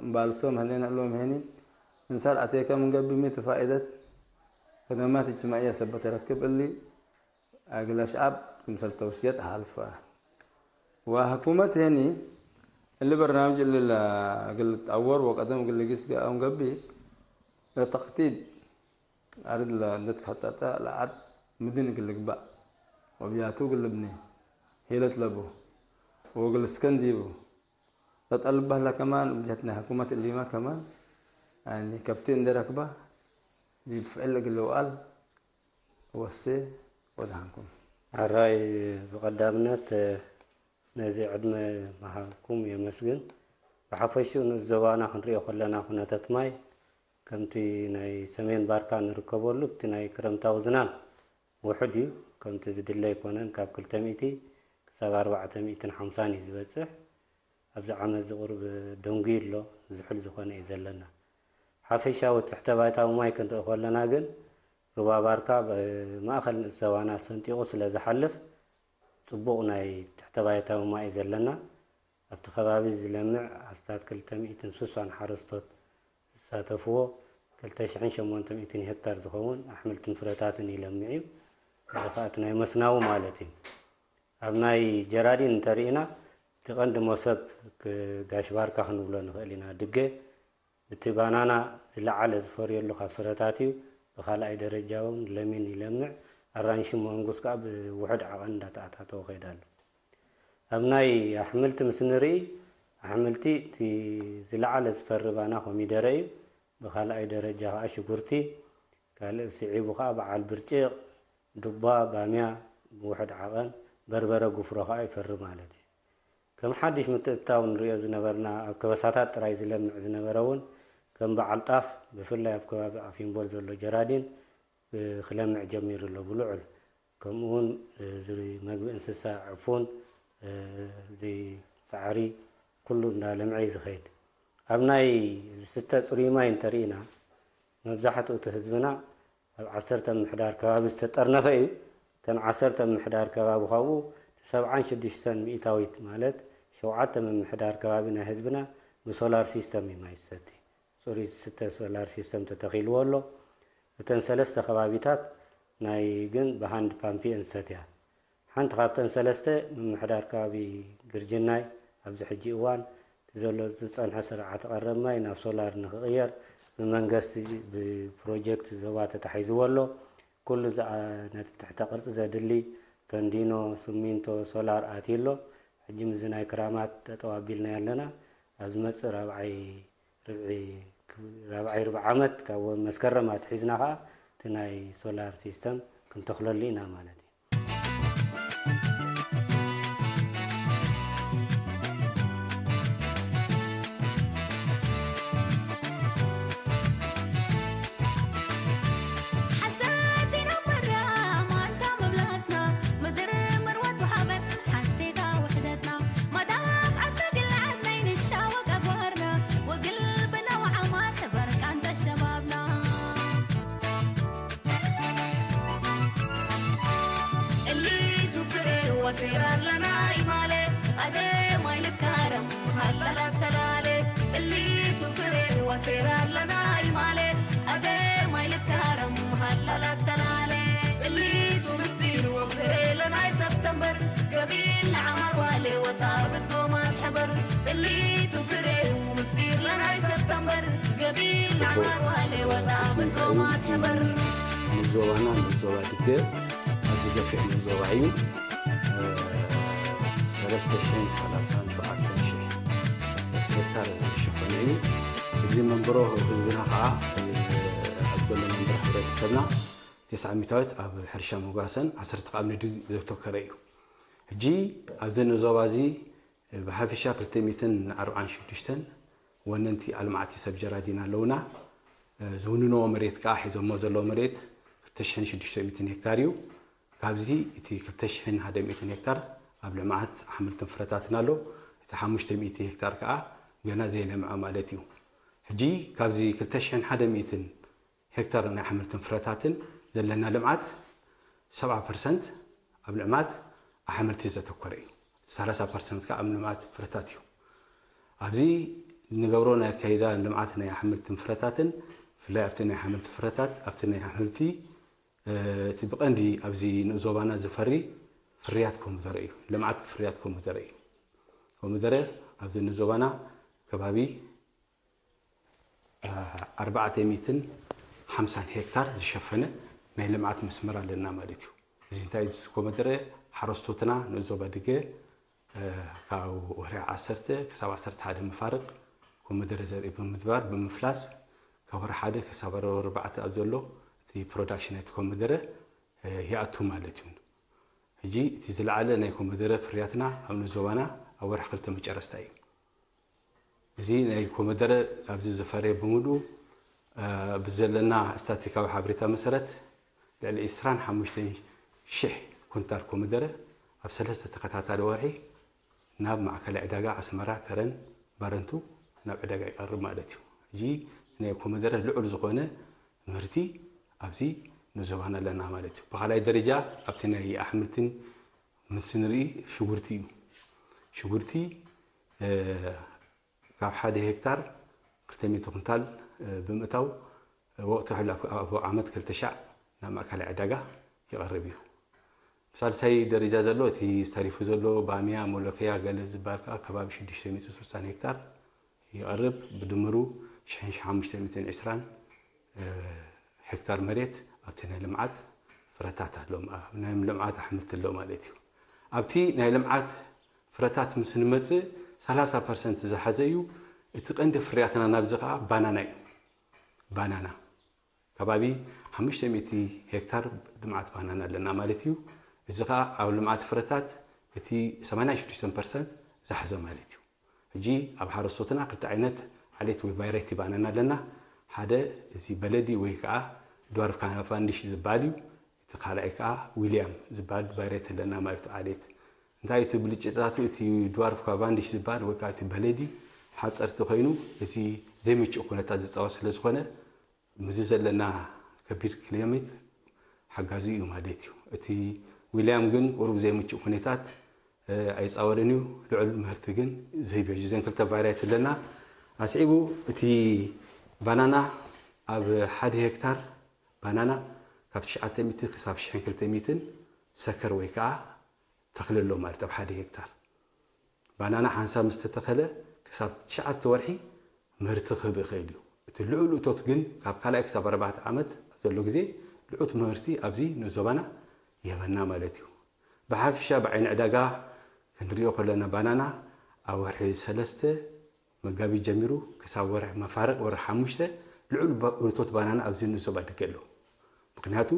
እምባልሶም ህሌነ እሎም ሄኒ እንሰር አቴከ ምን ገብእ ሚ ቱ ፋኢደት ከደማት እጅትማዕየ ሰበት ረክብ እሊ እግለ ሸዐብ ክምሰል ተውስየት ሀልፈ። ወሕኩመት ሄኒ እሊ በርናምጅ እሊ እግል ልትአወር ወቀደም እግል ልግስ ገአም ገብእ ለተክቲድ አርድ ለእንዴ ትከጠጠ ለዐድ ምድን እግል ልግበእ ወብያቱ እግል ልብኔ ሄለት ለቡ ወእግል ልስከን ዲቡ ለጠልብ በህለ ከማን እብ ጀህት ናይ ሕኩመት እሊመ ከማን ያኒ ከብቲ እንዴ ረክበ ዲብ ፍዕል እግል ልውዐል ወሴ ወደሐንኩም። ሐራይ ብቀዳምነት ነዚ ዕድመ መሃብኩም የመስግን። ብሐፈሹ ንእዘዋና ክንርኦ ከለና ኩነተት ማይ ከምቲ ናይ ሰሜን ባርካ ንርከበሉ፣ እቲ ናይ ክረምታዊ ዝናም ውሑድ እዩ። ከምቲ ዝድለ ኣይኮነን፣ ካብ ክልተ ሚእቲ ክሳብ ኣርባዕተ ሚእትን ሓምሳን እዩ ዝበጽሕ። ኣብዚ ዓመት እዚ ቁሩብ ደንጉዩ ኣሎ፣ ዝሑል ዝኾነ እዩ ዘለና። ሓፈሻዊ ትሕተ ባይታዊ ማይ ክንርኢ ከለና ግን፣ ሩባ ባርካ ብማእከል ንእስ ዘባና ሰንጢቑ ስለ ዝሓልፍ፣ ጽቡቕ ናይ ትሕተ ባይታዊ ማይ እዩ ዘለና። ኣብቲ ከባቢ ዝለምዕ ኣስታት ክልተ ሚእትን ስሳን ሓረስቶት ዝሳተፍዎ፣ ክልተ ሽሕን ሸሞንተ ሚእትን ሄክታር ዝኸውን ኣሕምልትን ፍረታትን ይለምዕ እዩ። እዚ ኸኣ እቲ ናይ መስናዊ ማለት እዩ። ኣብ ናይ ጀራዲን እንተርኢና፣ እቲ ቀንዲ መሰብ ክ-፣ ጋሽ ባርካ ክንብሎ ንኽእል ኢና። ድገ፣ እቲ ባናና ዝለዓለ ዝፈርየሉ ካብ ፍረታት እዩ። ብኻልኣይ ደረጃ እውን ለሚን ይለምዕ። ኣራንሺ፣ ማንጎስ ከኣ ብውሑድ ዓቐን እንዳተኣታተወ ከይዱ ኣሎ። ኣብ ናይ ኣሕምልቲ ምስ ንርኢ፣ ኣሕምልቲ እቲ ዝለዓለ ዝፈሪ ባና ኮሚደረ እዩ። ብኻልኣይ ደረጃ ከኣ ሽጉርቲ፣ ካልእ ስዒቡ ከኣ በዓል ብርጭቕ፣ ዱባ፣ ባምያ ብውሑድ ዓቐን፣ በርበረ፣ ጉፍሮ ከኣ ይፈሪ ማለት እዩ። ከም ሓድሽ ምትእትታው ንርእዮ ዝነበርና፣ ኣብ ከበሳታት ጥራይ ዝለምዕ ዝነበረ እውን፣ ከም በዓል ጣፍ፣ ብፍላይ ኣብ ከባቢ ዓፊምቦል ዘሎ ጀራዲን፣ እ፣ ክለምዕ ጀሚሩ ኣሎ ብልዑል። ከምኡ እውን፣ እ፣ እዚ መግቢ እንስሳ፣ ዕፉን፣ እ፣ እዚ ሳዕሪ፣ ኩሉ እንዳለምዐ እዩ ዝኸይድ። ኣብ ናይ ዝስተ ጽሩይ ማይ እንተርኢና፣ መብዛሕትኡ እቲ ህዝብና ኣብ ዓሰርተ ምምሕዳር ከባቢ ዝተጠርነፈ እዩ። እተን ዓሰርተ ምምሕዳር ከባቢ ካብኡ፣ እቲ ሰብዓን ሽዱሽተን ሚእታዊት ማለት ሸውዓተ ምምሕዳር ከባቢ ናይ ህዝብና ብሶላር ሲስተም እዩ ማይ ዝሰቲ። ጽሩይ ዝስተ ሶላር ሲስተም ተተኺልዎ ኣሎ። እተን ሰለስተ ከባቢታት ናይ ግን ብሃንድ ፓምፕ እየን ዝሰትያ። ሓንቲ ካብተን ሰለስተ ምምሕዳር ከባቢ ግርጅናይ፣ ኣብዚ ሕጂ እዋን እቲ ዘሎ ዝጸንሐ ስርዓተ ቀረብ ማይ ናብ ሶላር ንክቕየር ብመንገስቲ ብፕሮጀክት ዞባ ተታሒዝዎ ኣሎ። ኩሉ ዝኣ-፣ ነቲ ትሕተ ቅርጺ ዘድሊ ተንዲኖ፣ ስሚንቶ፣ ሶላር ኣትዩ ኣሎ። ሕጂ ምስዚ ናይ ክራማት ጠጠው ኣቢልናዮ ኣለና። ኣብ ዝመጽእ ራብዓይ ርብዒ፣ ራብዓይ ርብዒ ዓመት ካብ መስከረም ኣትሒዝና ከኣ እቲ ናይ ሶላር ሲስተም ክንተኽለሉ ኢና ማለት እዩ። ሓሰት ዲና መራ ማንታ መብላስና፣ ምድር መርወት ወሓበን ሓንቴታ ውሕደትና፣ ማዳፍ ዓድና ግልዓት ናይ ንሻወቅ ኣግባርና፣ ወግል ብና ወዓማር ሕበር ቃንታ ሸባብና። እሊቱ ፍሬ ወሴራ ለናይ ማሌ፣ አዴ ማይ ልትካረም ሀላ ላተላሌ። እሊቱ ፍሬ ወሴራ ለናይ ማሌ፣ አዴ ማይ ልትካረም ሀላ ላተላሌ። እሊቱ ምስጢር ወፍሬ ለናይ ሰብተምበር፣ ገቢል ለዐማር ዋሌ ወታብት ጎማት ሕበር። እሊቱ ፍሬ ምስጢር ለናይ ሰብተምበር፣ ገቢል ለዐማር ዋሌ ወታብት ጎማት ሕበር። ንዞባና ንዞባ ድገ ኣዚ ገፊሕ ንዞባ እዩ። ሰለስተ ሽሕን ሰላሳን ሸውዓተን ሽሕ ሄክታር ዝሸፈነ እዩ። እዚ መንበሮ ህዝብና ኸዓ ኣብ ዘሎ መንበሮ ሕብረተሰብና ተስዓ ሚእታዊት ኣብ ሕርሻ መጓሰን ዓሰርተ ካብ ንግዲ ዘተኮረ እዩ። ሕጂ ኣብዚ ንዞባ እዚ ብሓፊሻ ክልተ ሚእትን ኣርብዓን ሽዱሽተን ወነንቲ ኣልማዕቲ ሰብ ጀራዲን ኣለውና። ዝውንንዎ መሬት ከኣ ሒዞሞ ዘለዉ መሬት ክልተ ሽሕን ሽዱሽተ ሚእትን ሄክታር እዩ። ካብዚ እቲ ክልተ ሽሕን ሓደ ሚእትን ሄክታር ኣብ ልምዓት ኣሕምልትን ፍረታትን ኣሎ። እቲ ሓሙሽተ ሚእቲ ሄክታር ከኣ ገና ዘይለምዐ ማለት እዩ። ሕጂ ካብዚ ክልተ ሽሕን ሓደ ሚእትን ሄክታር ናይ ኣሕምልትን ፍረታትን ዘለና ልምዓት፣ ሰብዓ ፐርሰንት ኣብ ልምዓት ኣሕምልቲ ዘተኮረ እዩ። ሰላሳ ፐርሰንት ከኣ ኣብ ልምዓት ፍረታት እዩ። ኣብዚ ንገብሮ ናይ ኣካይዳ ልምዓት ናይ ኣሕምልትን ፍረታትን፣ ብፍላይ ኣብቲ ናይ ኣሕምልቲ ፍረታት፣ ኣብቲ ናይ ኣሕምልቲ፣ እ፣ እቲ ብቐንዲ ኣብዚ ንኡስ ዞባና ዝፈሪ ፍርያት ኮሚደረ እዩ። ልምዓት ፍርያት ኮሚደረ እዩ። ኮሚደረ ኣብዚ ንኡስ ዞባና ከባቢ ኣርባዕተ ሚእትን ሓምሳን ሄክታር ዝሸፈነ ናይ ልምዓት መስመር ኣለና ማለት እዩ። እዚ እንታይ፣ እዚ ኮሚደረ ሓረስቶትና ንኡስ ዞባ ድገ፣ እ፣ ካብ ወርሒ ዓሰርተ ክሳብ ዓሰርተ ሓደ መፋርቕ ኮሚደረ ዘርኢ ብምትግባር፣ ብምፍላስ፣ ካብ ወርሒ ሓደ ክሳብ ወርሒ ኣርባዕተ ኣብ ዘሎ እቲ ፕሮዳክሽን ናይቲ ኮሚደረ፣ እ፣ ይኣቱ ማለት እዩ። ሕጂ እቲ ዝለዓለ ናይ ኮሚደረ ፍርያትና ኣብ ንኡስ ዞባና ኣብ ወርሒ ክልተ መጨረስታ እዩ። እዚ ናይ ኮመደረ ኣብዚ ዝፈሬ ብምሉኡ፣ እ፣ ብዘለና ስታቲካዊ ሓበሬታ መሰረት፣ ልዕሊ ዕስራን ሓሙሽተን ሽሕ ኩንታል ኮመደረ ኣብ ሰለስተ ተኸታታሊ ወርሒ ናብ ማእከላይ ዕዳጋ ኣስመራ፣ ከረን፣ ባረንቱ ናብ ዕዳጋ ይቐርብ ማለት እዩ። እዚ ናይ ኮመደረ ልዑል ዝኾነ ምህርቲ ኣብዚ ንኡስ ዞባና ኣለና ማለት እዩ። ብኻልኣይ ደረጃ ኣብቲ ናይ ኣሕምልትን ምስ ንርኢ ሽጉርቲ እዩ። ሽጉርቲ፣ እ፣ ካብ ሓደ ሄክታር ክልተ ሚእቲ ኩንታል፣ እ፣ ብምእታው፣ እ፣ ወቕቱ ሕሉፍ ኣብ ዓመት ክልተ ሻዕ ናብ ማእከላይ ዕዳጋ ይቐርብ እዩ። ብሳልሳይ ደረጃ ዘሎ እቲ ተሪፉ ዘሎ ባምያ፣ ሞሎከያ፣ ገለ ዝበሃል ከኣ ከባቢ ሽዱሽተ ሚእቲ ስሳን ሄክታር ይቐርብ። ብድምሩ ሽሕን ሓሙሽተ ሚእትን ዕስራን ሄክታር መሬት ኣብቲ ናይ ልምዓት ፍረታት ኣሎ፣ ኣብ ናይ ልምዓት ኣሕምልቲ ኣሎ ማለት እዩ። ኣብቲ ናይ ልምዓት ፍረታት ምስ ንመጽእ፣ ሰላሳ ፐርሰንት ዝሓዘ እዩ። እቲ ቀንዲ ፍርያትና ናብዚ ከኣ ባናና እዩ። ባናና ከባቢ ሓሙሽተ ሚእቲ ሄክታር ልምዓት ባናና ኣለና ማለት እዩ። እዚ ከኣ ኣብ ልምዓት ፍረታት እቲ ሰማንያን ሽዱሽተን ፐርሰንት ዛሕዘ ማለት እዩ። ሕጂ ኣብ ሓረስቶትና ክልተ ዓይነት ዓሌት ወይ ቫይራይቲ ባናና ኣለና። ሓደ እዚ በለዲ ወይ ከኣ ድዋርፍ ካቫንዲሽ ዝበሃል እዩ። እቲ ካልኣይ ከኣ ዊልያም ዝበሃል ቫይራይቲ ኣለና ማለት እዩ፣ ዓሌት። እንታይ እቲ ብልጭታቱ፣ እቲ ድዋርፍ ካቫንዲሽ ዝበሃል ወይ ከኣ እቲ በለዲ ሓጸርቲ ኮይኑ፣ እዚ ዘይምቹእ ኩነታት ዝጻወር ስለ ዝኾነ፣ ምስዚ ዘለና ከቢድ ክሌሜት ሓጋዚ እዩ ማለት እዩ። እቲ ዊልያም ግን ቁሩብ ዘይምቹእ ኩነታት፣ እ፣ ኣይጻወርን እዩ። ልዑል ምህርቲ ግን ዝህብ እዩ። እዘን ክልተ ቫይራይቲ ኣለና። ኣስዒቡ እቲ ባናና ኣብ ሓደ ሄክታር ባናና ካብ ትሽዓተ ሚእቲ ክሳብ ሽሕን ክልተ ሚእትን ሰከር ወይ ከኣ ተኽሊ ኣሎ ማለት ኣብ ሓደ ሄክታር። ባናና ሓንሳብ ምስ ተተኸለ ክሳብ ትሽዓተ ወርሒ ምህርቲ ክህብ ይኽእል እዩ። እቲ ልዑል እቶት ግን ካብ ካልኣይ ክሳብ ኣርባዕተ ዓመት ኣብ ዘሎ ግዜ ልዑል ምህርቲ ኣብዚ ንዞባና ይህበና ማለት እዩ። ብሓፊሻ ብዓይኒ ዕዳጋ ክንሪኦ ከለና ባናና ኣብ ወርሒ ሰለስተ መጋቢት ጀሚሩ ክሳብ ወርሒ መፋርቕ ወርሒ ሓሙሽተ ልዑል ባ-፣ እቶት ባናና ኣብዚ ንኡስ ዞባ ድገ ኣሎ። ምኽንያቱ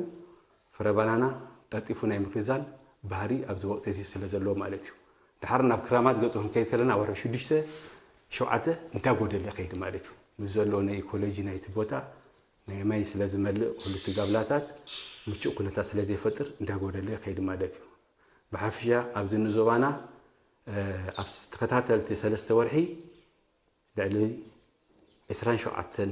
ፍረ ባናና ቀልጢፉ ናይ ምኽዛን ባህሪ ኣብዚ ወቕቲ እዚ ስለ ዘለዎ ማለት እዩ። ደሓር ናብ ክራማት ገጹ ክንከይድ ከለና ወርሒ ሽዱሽተ፣ ሸውዓተ እንዳጎደለ ይኸይድ ማለት እዩ። ምስ ዘሎ ናይ ኢኮሎጂ ናይቲ ቦታ ናይ ማይ ስለ ዝመልእ ኩሉ እቲ ጋብላታት ምቹእ ኩነታት ስለ ዘይፈጥር እንዳጎደለ ይኸይድ ማለት እዩ። ብሓፈሻ ኣብዚ ንኡስ ዞባና፣ እ፣ ኣብ ተኸታተልቲ ሰለስተ ወርሒ ልዕሊ ዕስራን ሸውዓተን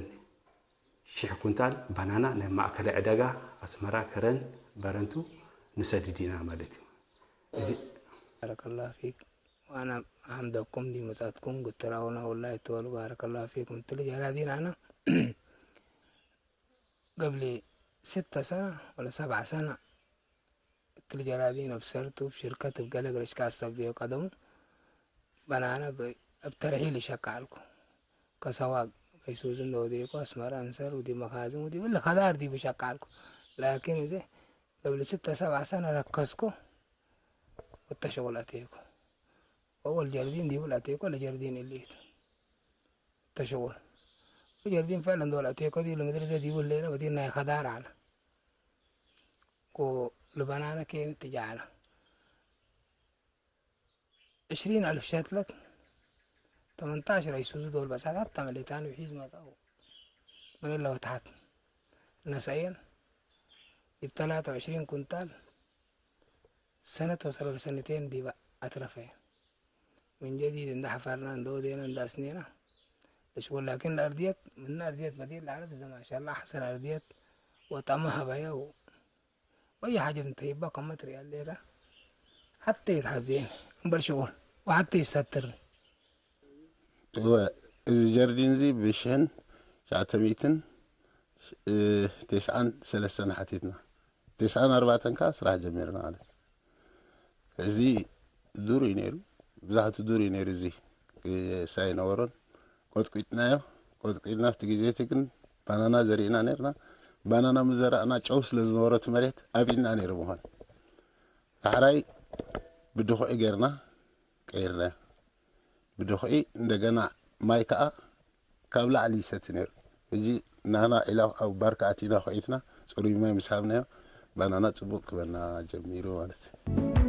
ሺሕ ኩንታል ባናና ናብ ማእከላይ ዕዳጋ ኣስመራ፣ ከረን፣ ባረንቱ ንሰድድ ኢና ማለት እዩ። እዚ ባረከላሁ ፊክ። ወአና አሕምደኩም ዲ መጻትኩም ግትራውና ወላሂ ትበሉ ባረከላሁ ፊኩም። ትልጅ አራዲን አና ገብሊ ስተ ሰና ወለ ሰብዓ ሰና እትሊ ጀራዲን እብ ሰርቱ፣ እብ ሽርከት፣ እብ ገሌ ገሌ ሽቃ አሰብዴ ቀደሙ በናነ እብ ተርሒል ይሸቃ አልኩ። ከሰዋግ፣ ከይሱዙ እንደ ወዴኮ አስመረ እንሰር፣ ወዲብ መካዝን፣ ወዲብ እለ ከዳር ዲቡ ሸቃ አልኩ። ላኪን እዜ እብሊ ስተ ሰብዓ ሰነ ረከስኮ፣ ወተ ሸቁል አቴኮ። ወወል ጀርዲን ዲቡ ለአቴኮ፣ ለጀርዲን እሊቱ። ተሸቁል። ወጀርዲን ፈዕለን ዶል አቴኮ ዲብ ለመድረሰ ዲቡ ህሌነ ወዲን ናይ ከዳር ዐለ። ወለበናነ ኬን እትጀዐለ። ዕሽሪን አልፍ ሸትለት፣ ተመንታሽ ረይሱዙ ዶል በሳታት ተመሌታን ውሒዝ መጽአው። ምን እለ ወተሐት ነሰአየን፣ ዲብ ተላተ ወዕሽሪን ኩንታል ሰነት ወሰለል ሰነቴን ዲበ አትረፈ። ምን ጀዲድ እንደ ሐፈርና፣ እንደ ወዴና፣ እንደ አስኔና ለሽቁል። ላኪን ለአርድየት፣ ምነ አርድየት በዲር ለዐለት እዘ ማሻላ አሕሰን አርድየት ወጠመ ሀበየ ወአይ ሐጀት እንተይባ ከመ ትርኤ ሌላ ሐቴ ይትሐዜን እምበል ሽቁል ወሐቴ ይሰትር። እወ፣ እዚ ጀርዲን እዚ ብሽሕን ትሽዓተ ሚእትን ቴስዓን ሰለስተን ሐቲትና። ቴስዓን አርባዕተን ከኣ ስራሕ ጀሚርና ማለት። እዚ ዱር እዩ ነይሩ፣ ብዛሕቱ ዱር እዩ ነይሩ። እዚ ሳይነበሮን ቆጥቂጥናዮ። ቆጥቂጥና ኣብቲ ግዜ እቲ ግን ባናና ዘሪእና ነይርና። ባናና ምስ ዘራእና ጨው ስለ ዝነበሮ እቲ መሬት ኣብኢድና ነይሩ ምዃን። ዳሕራይ ብድኹዒ ጌርና ቀይርናዮ። ብድኹዒ እንደገና ማይ ከኣ ካብ ላዕሊ ይሰቲ ነይሩ። ሕጂ ናህና ዒላ ኣብ ባርካ ኣቲና ኮዒትና ጽሩይ ማይ ምስ ሃብናዮ፣ ባናና ጽቡቕ ክበና ጀሚሩ ማለት እዩ።